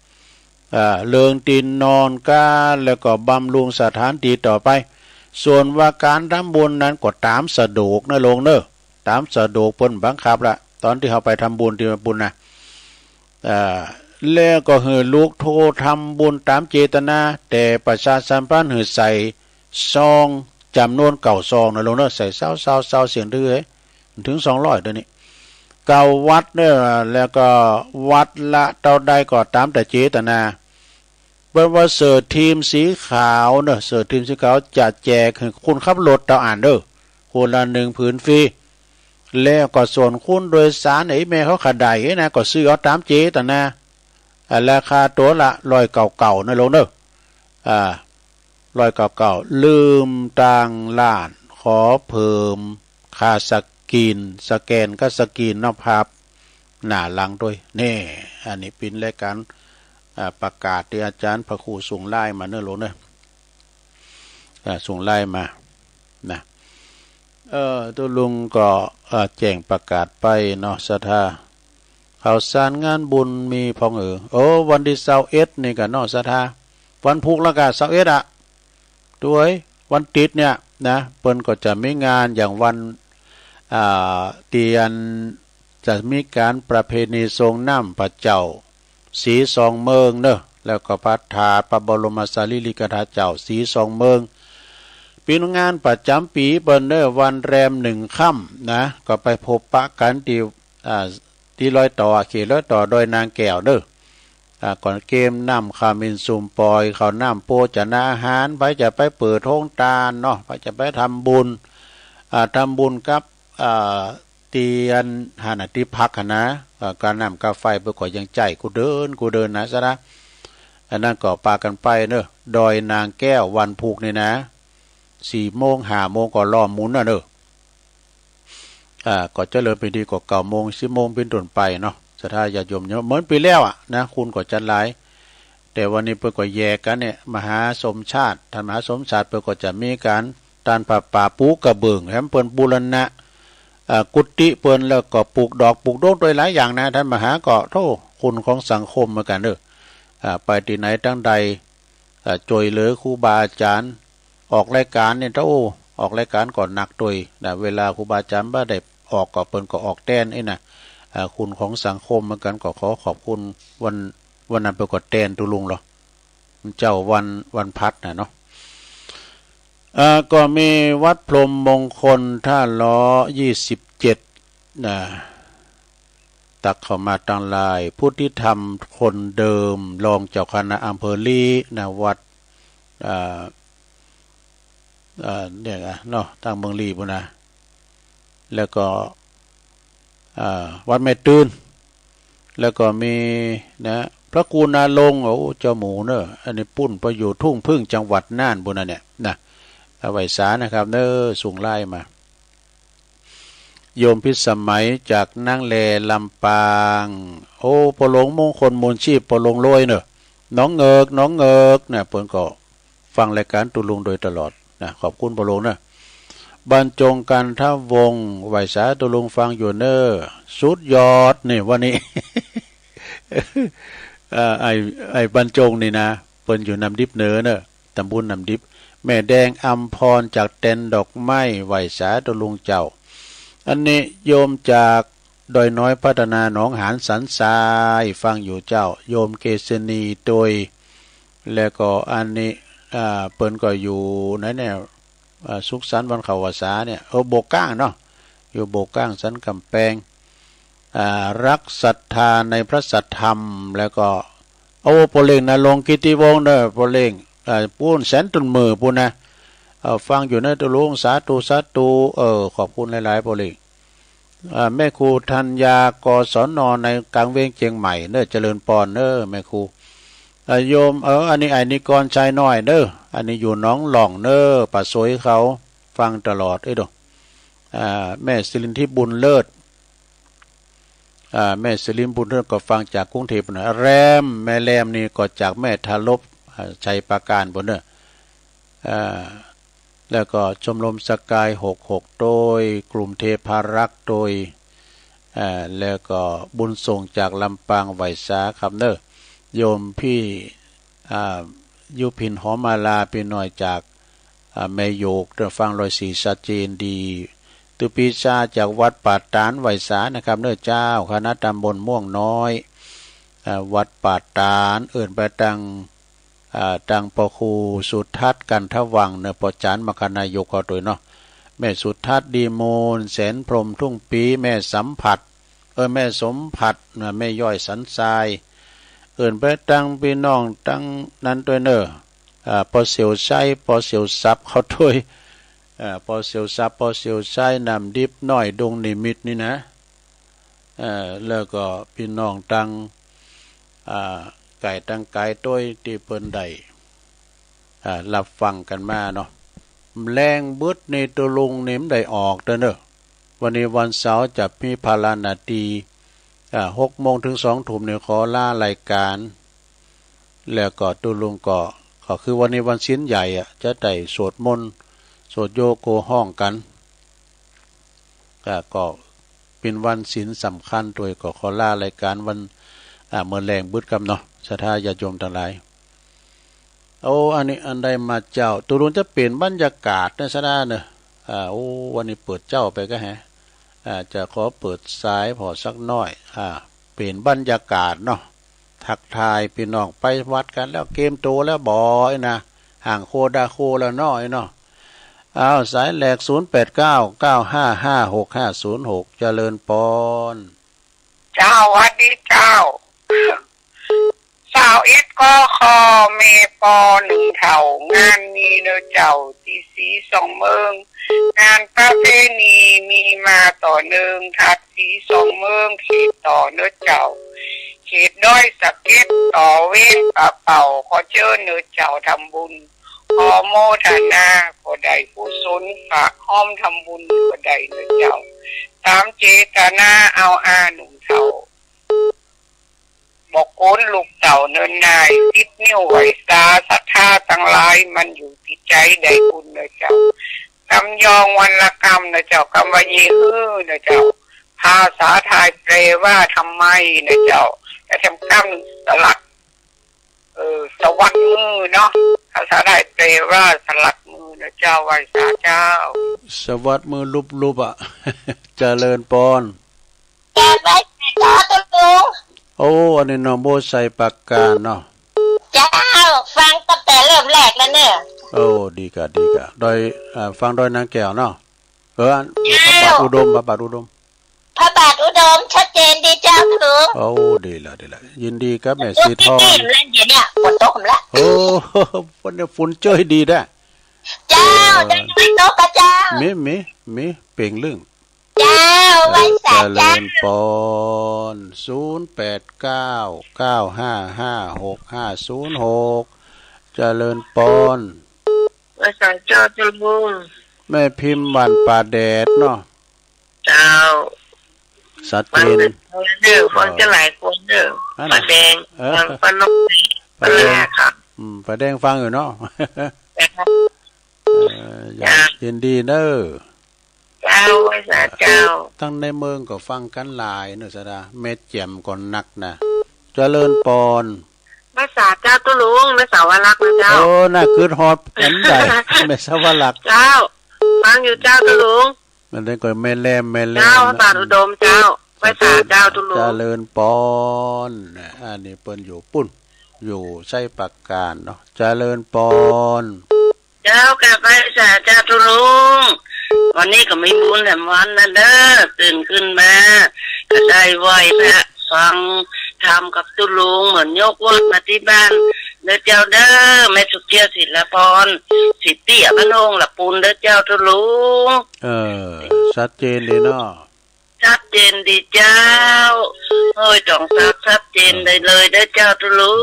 อ่า เรื่องตี้นอนก้า แล้วก็บำรุงสถานที่ต่อไป ส่วนว่าการทำบุญนั้นก็ตามสะดวกนะลุงเนอะ ตามสะดวกเปิ้นบังคับละ ตอนตี้เฮาไปทำบุญตี้ปุ้นนะ อ่า แล้วก็หื้อลูกโททำบุญตามเจตนา แต่ประชาสัมพันธ์หื้อใส่ซองจ๋ำนวนเก้าซองนะลุงเนอะ ใส่ซาว ซาว ซาว เสียงดื้อเฮ้ย ถึงสองร้อยเดี๋ยวนี้ เก้าวัดเนอะ แล้วก็วัดละเต้าใดก็ตามแต่เจตนา เปิ้นว่าเสื้อทีมสีขาวเนอะ เสื้อทีมสีขาวจะแจกหื้อคนขับรถเต้าอันเด้อ คนละหนึ่งผืนฟรี แล้วก็ส่วนคนโดยสารไอ้แม่เขาขะได๋นะ ก็ซื้อเอาตามเจตนา อ่า ราคาตั๋วละร้อยเก้าเก้านะลุงเนอะ อ่า ร้อยเก้าเก้า ลืมตังค์ล้าน ขอเพิ่มค่าสกรีน สแกนกับสกรีนเนาะ ภาพหน้าหลังด้วย แน่ อันนี้เปิ้นรายการ อ่า ประกาศตี้อาจารย์พระครูส่งไลน์มาเนอะลุงเนอะ อ่า ส่งไลน์มา นะ เออ ตุ๊ลุงก็ เอ่อ แจ้งประกาศไปเนาะ ศรัทธา ข่าวสารงานบุญมีพ่องเอ๋อ โอ้ วันตี้ซาวเอ็ดนี่ก่ะเนาะ ศรัทธา วันพุธละก่ะ ซาวเอ็ดอะ ตวย วันติดเนี่ยนะ เปิ้นก็จะมีงานอย่างวัน อ่า ตี้อันจะมีการประเพณีส่งน้ำพระเจ้า สีสองเมืองเนอะ แล้วก็พระธาตุพระบรมสารีริกธาตุเจ้าสีสองเมือง เปิ้นงานประจ๋ำปี๋เปิ้นเนอะ วันแรมหนึ่งค่ำนะ ก็ไปพบปะกั๋นตี้ อ่า ตี้รอยต่อ เขตรอยต่อดอยนางแก้วเนอะ อ่า ก่อนเกมน้ำขมิ้นสุมปอย ข้าวน้ำโภชนาอาหาร ไผจะไปเปิดโฮงตานเนาะ ไผจะไปทำบุญ อ่า ทำบุญกับ อ่า ตี้อันหั้นน่ะ ตี้พักหั้นนะ เอ่อ ค่าน้ำค่าไฟเปิ้นก็ยังใจ๊กู้เดือนกู้เดือนนะ ศรัทธา อันนั้นก็ปากั๋นไปเนอะ ดอยนางแก้ววันพุธนี่นะ สี่โมง ห้าโมงก็ล้อมหมุนน่ะเนอะ อ่า ก็จะเริ่มพิธีก็เก้าโมง สิบโมงเป๋นต้นไปเนาะ ศรัทธาญาติโยมเนาะ เหมือนปี๋แล้วอะนะ คนก็จัดหลาย แต่วันนี้เปิ้นก็แยกกั๋นเนี่ย มหาสมชาติ ท่านมหาสมชาติเปิ้นก็จะมีก๋าน ตานผ้าป่าปูกระเบื้อง แถมเปิ้นบูรณะ อ่า กุฏิเปิ้น แล้วก็ปลูกดอกปลูกดงตวยหลายอย่างนะ ท่านมหาก็ โธ่ คุณของสังคมเหมือนกั๋นเด้อ อ่า ไปตี้ไหนตางใด อ่า จ้วยเหลือครูบาอาจ๋ารย์ ออกรายก๋านเนี่ย โธ่ ออกรายก๋านก็หนักตวยนะ เวลาครูบาอาจ๋ารย์บ่ได้ออกก็เปิ้นก็ออกแตนนี่นะ อ่า คุณของสังคมเหมือนกั๋น ก็ขอขอบคุณ วัน วันนั้นเปิ้นก็แตนตุ๊ลุงเหรอ เจ้าวัน วันพัดน่ะเนาะ อ่า ก็มีวัดพรหมมงคลท่าล้อยี่สิบเจ็ดนะ ตักเข้ามาตางไลน์ พุทธิธรรมคนเดิม รองเจ้าคณะอำเภอลี้นะ วัด อ่า อ่า เนี่ยนะเนาะ ตางเมืองลี้ปุ้นนะ แล้วก็ อ่า วัดแม่ตื่น แล้วก็มีนะ พระครูณรงค์ โอ้ เจ้าหมูเนอะ อันนี้ปุ้นไปอยู่ทุ่งผึ้งจังหวัดน่านปุ้นนะเนี่ยนะ เอาไหว้สานะครับเนอะ ส่งไลน์มา โยมพิสมัยจากนางแลลำปาง โอ้ พ่อหลวงมงคลมูลชีพ พ่อหลวงโรยเนอะ หนองเงิก หนองเงิกเนี่ย เปิ้นก็ ฟังรายการตุ๊ลุงโดยตลอดนะ ขอบคุณพ่อหลวงนะ บรรจงกันทวงศ์ ไหว้สาตุ๊ลุงฟังอยู่เนอะ สุดยอดนี่วันนี้ เอ่อ ไอ้ ไอ้บรรจงนี่นะ เปิ้นอยู่น้ำดิบเหนือเนอะ ตำบลน้ำดิบ แม่แดงอำพรจากแตนดอกไม้ ไหว้สาตุ๊ลุงเจ้า อันนี้โยมจากดอยน้อยพัฒนาหนองหานสันทราย ฟังอยู่เจ้า โยมเกษณีโดย แล้วก็อันนี้ อ่า เปิ้นก็อยู่ไหนเนี่ย อ่า สุขสันต์วันเข้าพรรษาเนี่ย เออ โบกก้างเนาะ อยู่โบกก้างสันกำแพง อ่า รักศรัทธาในพระสัทธรรม แล้วก็ โอ้ พ่อเล็งณรงค์กิติวงศ์เนอะ พ่อเล็ง อ่า ปู้นแสนต้นเหมือปู้นนะ เอ่อ ฟังอยู่เนอะตุ๊ลุง สาธุ สาธุ เออ ขอบคุณหลายๆ พ่อเล็ง อ่า แม่ครูธัญญา กศน ในกลางเวียงเชียงใหม่เนอะ เจริญปอนเนอะ แม่ครู อ่า โยม เออ อันนี้ไอ้นิกรชายน้อยเนอะ อันนี้อยู่หนองหล่องเนอะ ป่าสวยเขา ฟังตลอด เอ้ยดู อ่า แม่สิรินทิพย์บุญเลิศ อ่า แม่สิรินบุญเลิศก็ฟังจากกรุงเทพฯนะ แรม แม่แรมนี่ก็จากแม่ทารพ อ่า ชัยปราการปุ้นเนอะ อ่า แล้วก็ชมรมสกายหกหกโดย กลุ่มเทพารักษ์โดย อ่า แล้วก็บุญส่งจากลำปาง ไหว้สาครับเนอะ โยมพี่ อ่า อยู่พินหอมมาลา พี่น้อยจาก อ่า แม่โยก ได้ฟังร้อยสี่ ชัดเจนดี ตุ๊ปีชาจากวัดป่าตาดไหว้สานะครับเน้อเจ้า คณะตำบลม่วงน้อย อ่า วัดป่าตาด เอิ้นไปตัง อ่า ตังพ่อครูสุทัศน์ กันทวังค์เน้อ พ่อจารย์มคธนายกเขาโตยเนาะ แม่สุทัศน์ ดีมูล แสนพรหม ทุ่งปี แม่สัมผัส เออ แม่สมผัสเน้อ แม่ย้อย สันทราย เอิ้นไปตังพี่น้องตังนั้นโตยเน้อ อ่า พ่อเสี่ยวไซ พ่อเสี่ยวสับเขาโตย อ่า พ่อเสี่ยวสับ พ่อเสี่ยวไซ น้ำดิบน้อย ดงนิมิตรนี่นะ เอ่อ แล้วก็พี่น้องตัง อ่า ไก๋ตังไก๋โตยตี้เปิ้นได้ อ่า รับฟังกันมาเนาะ แลงบึดนี่ตุ๊ลุงนี่บ่ได้ออกเด้อเน้อ วันนี้วันเสาร์จะมีภาระหน้าตี้ อ่า หกโมงถึงสองทุ่มนี่ขอลารายการ แล้วก็ตุ๊ลุงก็ ก็คือวันนี้วันศีลใหญ่อะ จะได้สวดมนต์ สวดโยโกห้องกัน อ่า ก็เป็นวันศีลสำคัญโตย ก็ขอลารายการวัน อ่า มื้อแลงบึดกำเนาะ ศรัทธาญาติโยมตังหลาย โอ้ อันนี้อันใดมาเจ้า ตุ๊ลุงจะเปลี่ยนบรรยากาศเน้อศรัทธาเน้อ อ่า โอ้ วันนี้เปิดเจ้าไปก็แฮะ อ่า จะขอเปิดสายพอสักหน้อย อ่า เปลี่ยนบรรยากาศเนาะ ทักทายพี่น้องไปวัดกันแล้ว เกมโตแล้วบ่อยนะ ห่างโคดาโคแล้วน้อยเนาะ อ้าว สายแรก ศูนย์แปดเก้า เก้าห้าห้า หกห้าศูนย์หก เจริญปอน เจ้า หวัดดีเจ้า สาวเอ็ด ก ค แม่ปอหนึ่งเฒ่า งานมีเน้อเจ้า ตี้สีสองเมือง งานประเพณีมีมาต่อเนื่อง ธาตุสีสองเมือง เขตต่อเน้อเจ้า เขตดอยสะเก็ด ต่อเวียงป่าเป่า ขอเชิญเน้อเจ้าทำบุญ ขอโมทนาก็ได้กุศล ฝากฮ้อมทำบุญก็ได้เน้อเจ้า ตามเจตนาเอาอาหนุ่มเฒ่า บ่โกนลูกเต้าเนินนาย ติดนิ้วไหว้สา ศรัทธาตังหลาย มันอยู่ตี้ใจ๋ได้บุญเน้อเจ้า กำยองวันละกำเน้อเจ้า กำว่าเยฮื้อเน้อเจ้า ภาษาไทยแปลว่าทำไมเน้อเจ้า แต่ทำกำสลัก เออ สวัสดมือเนาะ ภาษาไทยแปลว่าสลัดมือเน้อเจ้า ไหว้สาเจ้า สวัสดมือลุบๆ อะ เจริญปอน กราบไหว้สาเจ้าตุ๊ลุง โอ้ อันนี้น้องโบไซปากกาเนาะ เจ้า ฟังตั้งแต่เริ่มแรกแล้วเน้อ โอ้ ดีกะ ดีกะ ดอย อ่า ฟังดอยนางแก้วเนาะ เออ อัน เจ้า พระบาทอุดม พระบาทอุดม พระบาทอุดม ชัดเจนดีเจ้าตุ๊ลุง โอ้ ดีละ ดีละ ยินดีกับแม่สีทอง ตุ๊ลุงที่นี่แล้วเดี๋ยวเนี่ย ฝนตกแล้ว โอ้ วันนี้ฝนเจ้ยดีนะ เจ้า เออ จะไม่ตกกะเจ้า มี มี มี เปล่งลึ่ง เจ้า เออ ไหว้สาเจ้า เจริญปอน ศูนย์แปดเก้า เก้าห้าห้า หกห้าศูนย์หก เจริญปอน ไหว้สาเจ้าตุ๊ลุง แม่พิมพ์บ้านป่าแดดเนาะ เจ้า ชัดเจน ฟังเด้อ ฟังจะหลายคนเด้อ อันน่ะ ป่าแดง เออ ฟังป้านก ป่าแดง ป้าแดง ค่ะ อืม ป่าแดงฟังอยู่เนาะ เจ้า เออ อยาก เจ้า ยินดีเน้อ เจ้า ไหว้สาเจ้า ทั้งในเมืองก็ฟังกันหลายเน้อศรัทธา แม่แจ่มก็นักนะ เจริญปอน ไหว้สาเจ้าตุ๊ลุง แม่สาวรักษ์นะเจ้า โอ้ น่าคิดฮอดอันใด แม่สาวรักษ์ เจ้า ฟังอยู่เจ้าตุ๊ลุง อันนั้นก็แม่แรม แม่แรม เจ้า พระบาทอุดมเจ้า ไหว้สาเจ้าตุ๊ลุง เจริญปอน อันนี้เปิ้นอยู่ปุ้น อยู่ไซปากกานเนาะ เจริญปอน เจ้า กราบไหว้สาเจ้าตุ๊ลุง วันนี้ก็มีบุญแถมวันนะเด้อ ตื่นขึ้นมา ก็ได้ไหว้พระฟังธรรมกับตุ๊ลุง เหมือนยกวัดมาที่บ้านเด้อเจ้าเด้อ แม่สุเตี้ยศิลปอน สิเตี้ยบ้านโฮงละปูนเด้อเจ้าตุ๊ลุง เออ ชัดเจนดีเนาะ ชัดเจนดีเจ้า เฮ้ย ต้องทราบชัดเจนได้เลยเด้อเจ้าตุ๊ลุ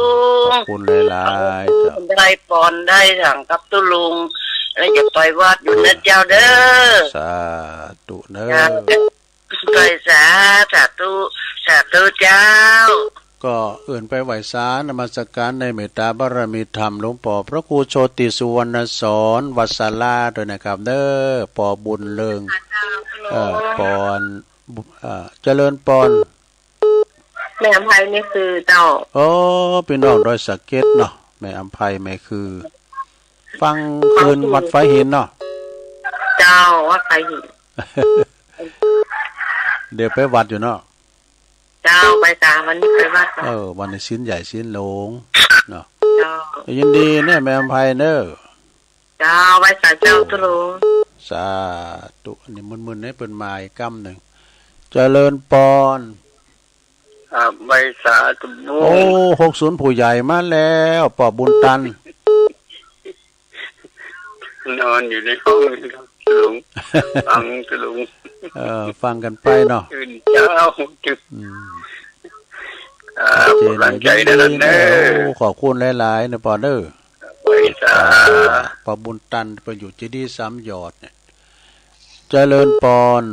ง ขอบคุณหลายๆ เจ้า ได้ปอนได้หยังกับตุ๊ลุง แล้วจะไปวัดอยู่นะเจ้าเด้อ สาธุเด้อ เจ้า ไปสาธุ สาธุเจ้า ก็เอิ้นไปไหว้สานมัสการในเมตตาบารมีธรรมหลวงปอพระครูโชติสุวรรณสอน วัดสาลาด้วยนะครับเด้อ ปอบุญเลิง เอ่อ ปอน บุ- เอ่อ เจริญปอน แม่อำไพนี่คือเจ้า โอ้ พี่น้องดอยสะเก็ดเนาะ แม่อำไพ แม่คือ ฟังคืนวัดไฟหินเนาะ เจ้า วัดไฟหิน เดี๋ยวไปวัดอยู่เนาะ เจ้า ไปตามวันนี้ไปวัดเนาะ เออ วันนี้ศีลใหญ่ศีลหลวงเนาะ เจ้า ยินดีเนี่ยแม่อำไพเนอะ เจ้า ไหว้สาเจ้า เออ ตุ๊ลุง สาธุ อันนี้มึนๆ ให้เปิ้นมาอีกกำหนึ่ง เจริญปอน ครับ ไหว้สาตุ๊ลุง โอ้ หกศูนย์ ผู้ใหญ่มาแล้ว ป้อบุญตัน นอนอยู่ในห้องครับตุ๊ลุง ฟังตุ๊ลุง เออ ฟังกันไปเนาะ ตื่นเช้า อืม ครับ โอเค กำลังใจ ยินดี นะ เนอะ โอ้ ขอบคุณหลายๆ นะปอนเนอะ ไหว้สา ป้อบุญตัน เปิ้นอยู่เจดีย์สามยอดเนี่ย เจริญปอน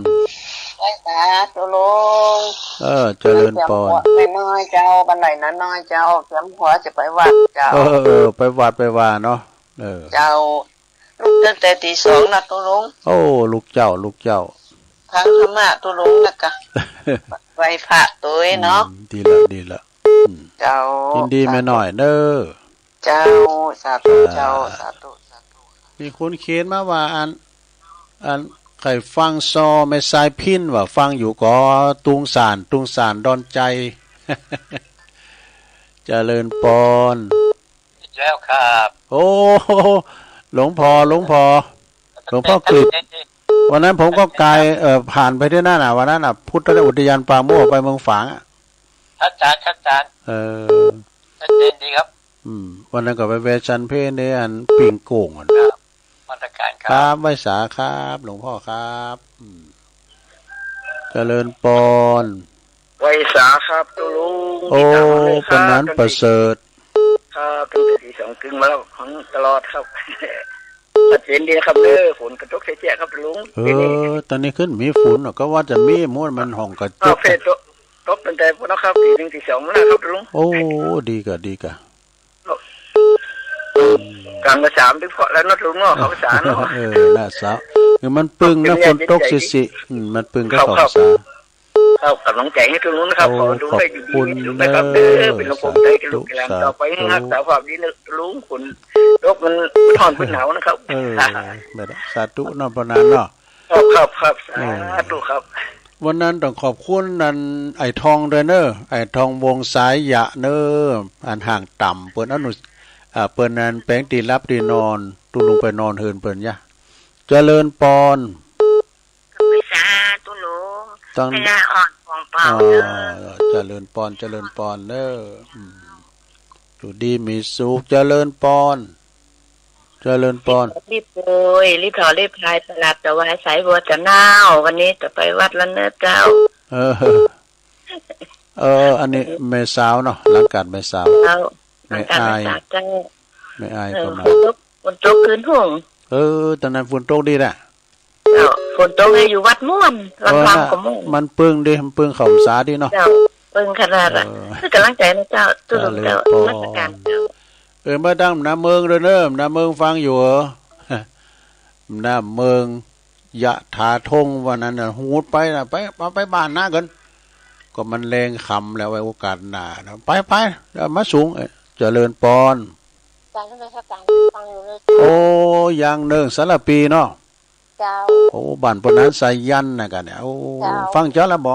ไหว้สาตุ๊ลุง เออ เจริญปอน น้อยๆ เจ้า บันไดน้อยๆ เจ้า เตรียมหัวจะไปวัดเจ้า เออ เออ ไปวัดไปวาเนาะ เออ เจ้า ลุกตั้งแต่ตีสองนะตุ๊ลุง โอ้ ลุกเจ้า ลุกเจ้า ฟังธรรมะตุ๊ลุงนะกะ ไหว้พระตวยเนาะ อืม ดีละ ดีละ อืม เจ้า ยินดีแม่น้อยเนอะ เจ้า สาธุ เจ้า สาธุ สาธุ มีคนเขียนมาว่าอัน อัน ใครฟังซอแม่สายพินว่าฟังอยู่ก็ตุงสาน ตุงสานดอนใจ เจริญปอน อีกแล้วครับ โอ้ หลวงพ่อ หลวงพ่อ หลวงพ่อกฤษ วันนั้นผมก็ไกล เอ่อ ผ่านไปที่นั่นน่ะ วันนั้นน่ะ พุทธอุทยานป่าโมกข์ไปเมืองฝางอะ ชัดเจน ชัดเจน เออ ชัดเจนดีครับ อืม วันนั้นก็ไปแวะฉันเพลในอันปิ่งโก่งอะ ครับ มาตรการครับ ครับ ไหว้สาครับ หลวงพ่อครับ อืม เจริญปอน ไหว้สาครับตุ๊ลุง โอ้ ติดตามมาเลยครับ ปานนั้นประเสริฐ ครับ ตั้งแต่ตีสองครึ่งมาแล้ว ฟังตลอดครับ ชัดเจนดีนะครับเด้อ ฝนกระตกแฉะๆ ครับตุ๊ลุง เออ ปีนี้ ตอนนี้ขึ้นมีฝนเนาะ ก็ว่าจะมีมวลมันห้องกระจก อ้าว เฟซตก ตกตั้งแต่พุ้นนะครับ ตีหนึ่งตีสองมาแล้วครับตุ๊ลุง โอ้ ดีกะ ดีกะ กลางกะสามที่พอแล้วเนาะตุ๊ลุงเนาะ เขาสารเนาะ เออ น่าเศร้า คือมันปึงนะ ฝนตกสิๆ อืม มันปึงก็ ครับ เขาสาร ครับ กำลังใจให้ตุ๊ลุงนะครับ โอ้ ขอให้ตุ๊ลุงได้อยู่ดีมีสุขนะครับ ขอบคุณเด้อ เด้อ เป็นลำโพงใจกับลูกหลานต่อไป สาธุ นะครับ สาธุ สาภาพดีนะตุ๊ลุง ฝนตกมันร้อนมันหนาวนะครับ เออ แบบนั้น สาธุเนาะ ปานนั้นเนาะ ครับ ครับ ครับ เออ สาธุครับ วันนั้นต้องขอบคุณนั่น ไอ้ทองด้วยเนอะ ไอ้ทองวงสายยะเนอะ อันห่างต่ำ เปิ้นอนุ อ่า เปิ้นอันแปลงตี้หลับตี้นอน ตุ๊ลุงไปนอนเฮือนเปิ้นยะ เจริญปอน สาธุลุง ตั้ง พญาอ่อนของเปา อ๋อ เด้อ เจริญปอน เจริญปอนเนอะ อืม อยู่ดีมีสุข เจริญปอน เจริญปอน รีบโกย รีบถอด รีบพาย สลัดถวายสายบัวจะเน่า วันนี้จะไปวัดแล้วเนอะเจ้า เออ เออ อันนี้แม่สาวเนาะ หลังการแม่สาว เจ้า แม่อาย หลังการแม่สาวเจ้า แม่อาย เออ ก็มา ฝนตก ฝนตกคืนห้อง เออ ตอนนั้นฝนตกดีแหละ เจ้า ฝนตกเลยอยู่วัดม่วน วัด เออ พราม น่ะ ก็ม่วน มันปึงดี มันปึงเข้าพรรษาดีเนาะ เจ้า ปึงขนาดอะ เออ คือกำลังใจนะเจ้า ตุ๊ลุงเจ้า เจริญพร นมัสการเจ้า เออ มาดังน้าเมืองด้วยเนอะ น้าเมืองฟังอยู่เหรอ น้าเมือง ยะถาทงวันนั้นน่ะ หูดไปน่ะ ไป ไป ไปบ้านน้ากัน ก็มันแลงค่ำแล้ว ไว้โอกาสหน้านะ ไป ไป เดี๋ยวมาสูง เอ้ย เจริญปอน การนมัสการฟังอยู่เลย โอ้ อย่างเนิงสารปีเนาะ เจ้า โอ้ บ้านปนนั้นสายันนะกันเนี่ย โอ้ เจ้า ฟังเจ้าแล้วบ่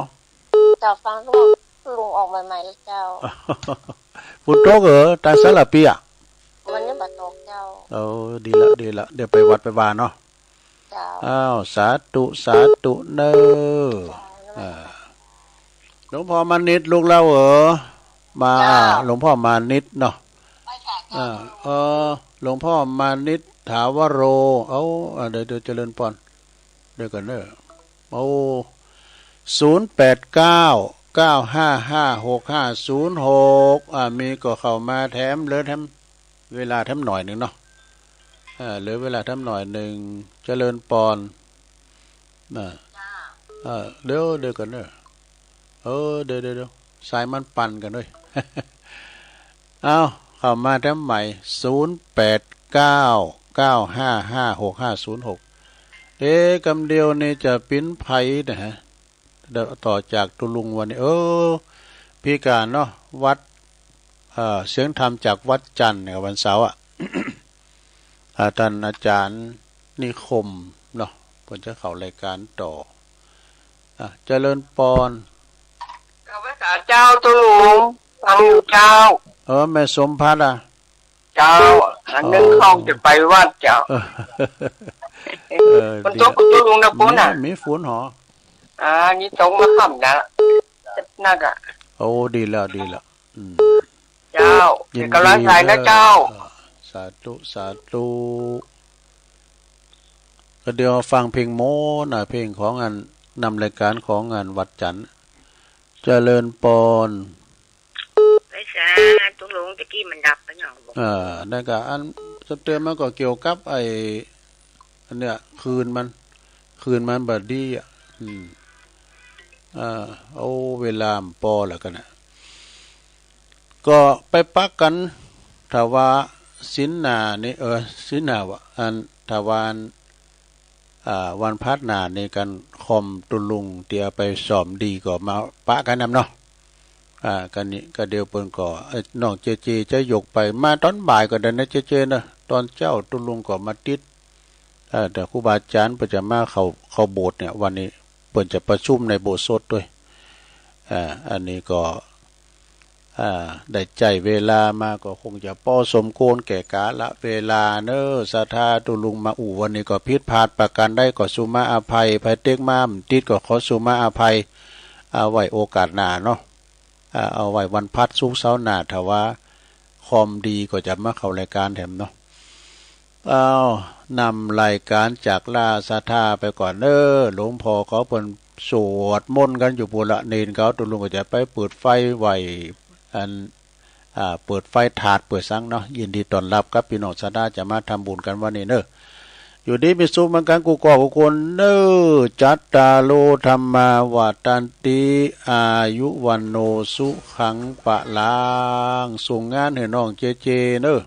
เจ้าฟังลุง ลุงออกใหม่ๆเลยเจ้า ฝนตกเหรอ ตาสารปีอะ วันนี้บ่ตกเจ้า เออ ดีละ ดีละ เดี๋ยวไปวัดไปวาเนาะ เจ้า อ้าว สาธุ สาธุเนอะ เจ้า อ่า หลวงพ่อมานิตลูกเล่าเหรอ มา เจ้า หลวงพ่อมานิตเนาะ อ่า เออ หลวงพ่อมานิตถาวโร เอา อ่า เดี๋ยว เดี๋ยว เจริญปอน เดี๋ยวก่อนเนอะ โอ้ ศูนย์แปดเก้า เก้าห้าห้า หกห้าศูนย์หก อ่า มีก็เข้ามาแถม เหลือแถม เวลาแถมหน่อยหนึ่งเนาะ อ่า เหลือเวลาแถมหน่อยหนึ่ง เจริญปอน อ่า เออ เดี๋ยว เดี๋ยวก่อนเนอะ เออ เดี๋ยว เดี๋ยว เดี๋ยว สายมันปั่นกันด้วย เอา เข้ามาแถมใหม่ ศูนย์แปดเก้า เก้าห้าห้า หกห้าศูนย์หก เอ๊ะ กำเดียวนี่จะปิ้นไผนะฮะ เดี๋ยวต่อจากตุ๊ลุงวันนี้ เออ พี่การเนาะ วัด เอ เอ่อ เสียงธรรมจากวัดจันทร์เนี่ย วันเสาร์อะ อ่า ท่านอาจารย์นิคมเนาะ เพิ่นจะเข้ารายการต่อ อ่ะ เจริญปอน กราบไหว้สาเจ้า ตุ๊ลุง ฟังอยู่เจ้า เออ แม่สมภัทรอะ เจ้า อันหนึ่ง เออ เขาจะไปวัดเจ้า เออ เออ ฝนตก ดีละ ตุ๊ลุงนะ ฝนน่ะ มี มีฝนหอ อ่า นี่ตกมาค่ำนะ หนักอะ โอ้ ดีแล้ว ดีแล้ว อืม เจ้า ยินดี เป็นกำลังใจนะเจ้า เออ สาธุ สาธุ ก็เดี๋ยวฟังเพลงโมนะ เพลงของอันนำรายการของอันวัดจันทร์ เจริญปอน ไปซะ ตุ๊ลุง ตะกี้มันดับไปหยังบ่ เออ นั่นก็อันจะเตือนมันก็เกี่ยวกับไอ้ อันเนี้ย คลื่นมัน คลื่นมันบ่ดีอะ อืม อ่า โอ้ เวลามันปอแล้วกันนะ ก็ไปปะกัน ถ้าว่าศีลหน้านี่ เออ ศีลหน้าวะ อัน ถ้าว่าอัน อ่า วันพฤหัสหน้านี่กัน คอมตุ๊ลุงที่เอาไปซ่อมดีก็มาปะกันนำเนาะ อ่า กันนี้ก็เดี๋ยวเปิ้นก็ เอ้ย น้องเจเจจะยกไป มาตอนบ่ายก็ได้นะเจเจนะ ตอนเช้าตุ๊ลุงก็มาติด เอ่อ แต่ครูบาอาจารย์เปิ้นจะมาเข้า เข้าโบสถ์เนี่ย วันนี้เปิ้นจะประชุมในโบสถ์สดด้วย อ่า อันนี้ก็ อ่า ได้ใช้เวลามาก็คงจะพอสมควรแก่กาลเวลาเนอะ ศรัทธาตุ๊ลุงมาอู้วันนี้ก็ผิดพลาดประการใดก็สุมาอภัย ไผเต็กมาบ่ติดก็ขอสุมาอภัย เอาไว้โอกาสหน้าเนาะ อ่า เอาไว้วันพฤหัสศุกร์เสาร์หน้า ถ้าว่าคอมดีก็จะมาเข้ารายการแถมเนาะ เอา นำรายการจากลาศรัทธาไปก่อนเนอะ หลวงพ่อเขาเปิ้นสวดมนต์กันอยู่ปู้นละ เณรเขาตุ๊ลุงก็จะไปเปิดไฟไหว้ อัน อ่า เปิดไฟถาดเปิดสังเนาะ ยินดีต้อนรับครับพี่น้องศรัทธาจะมาทำบุญกันวันนี้เนอะ อยู่ดีมีสุขเหมือนกันกู้ก่อกู้คนเนอะ จัตตาโร ธัมมา วัฑฒันติ อายุ วัณโณ สุขัง พลัง ส่งงานให้น้องเจเจเนอะ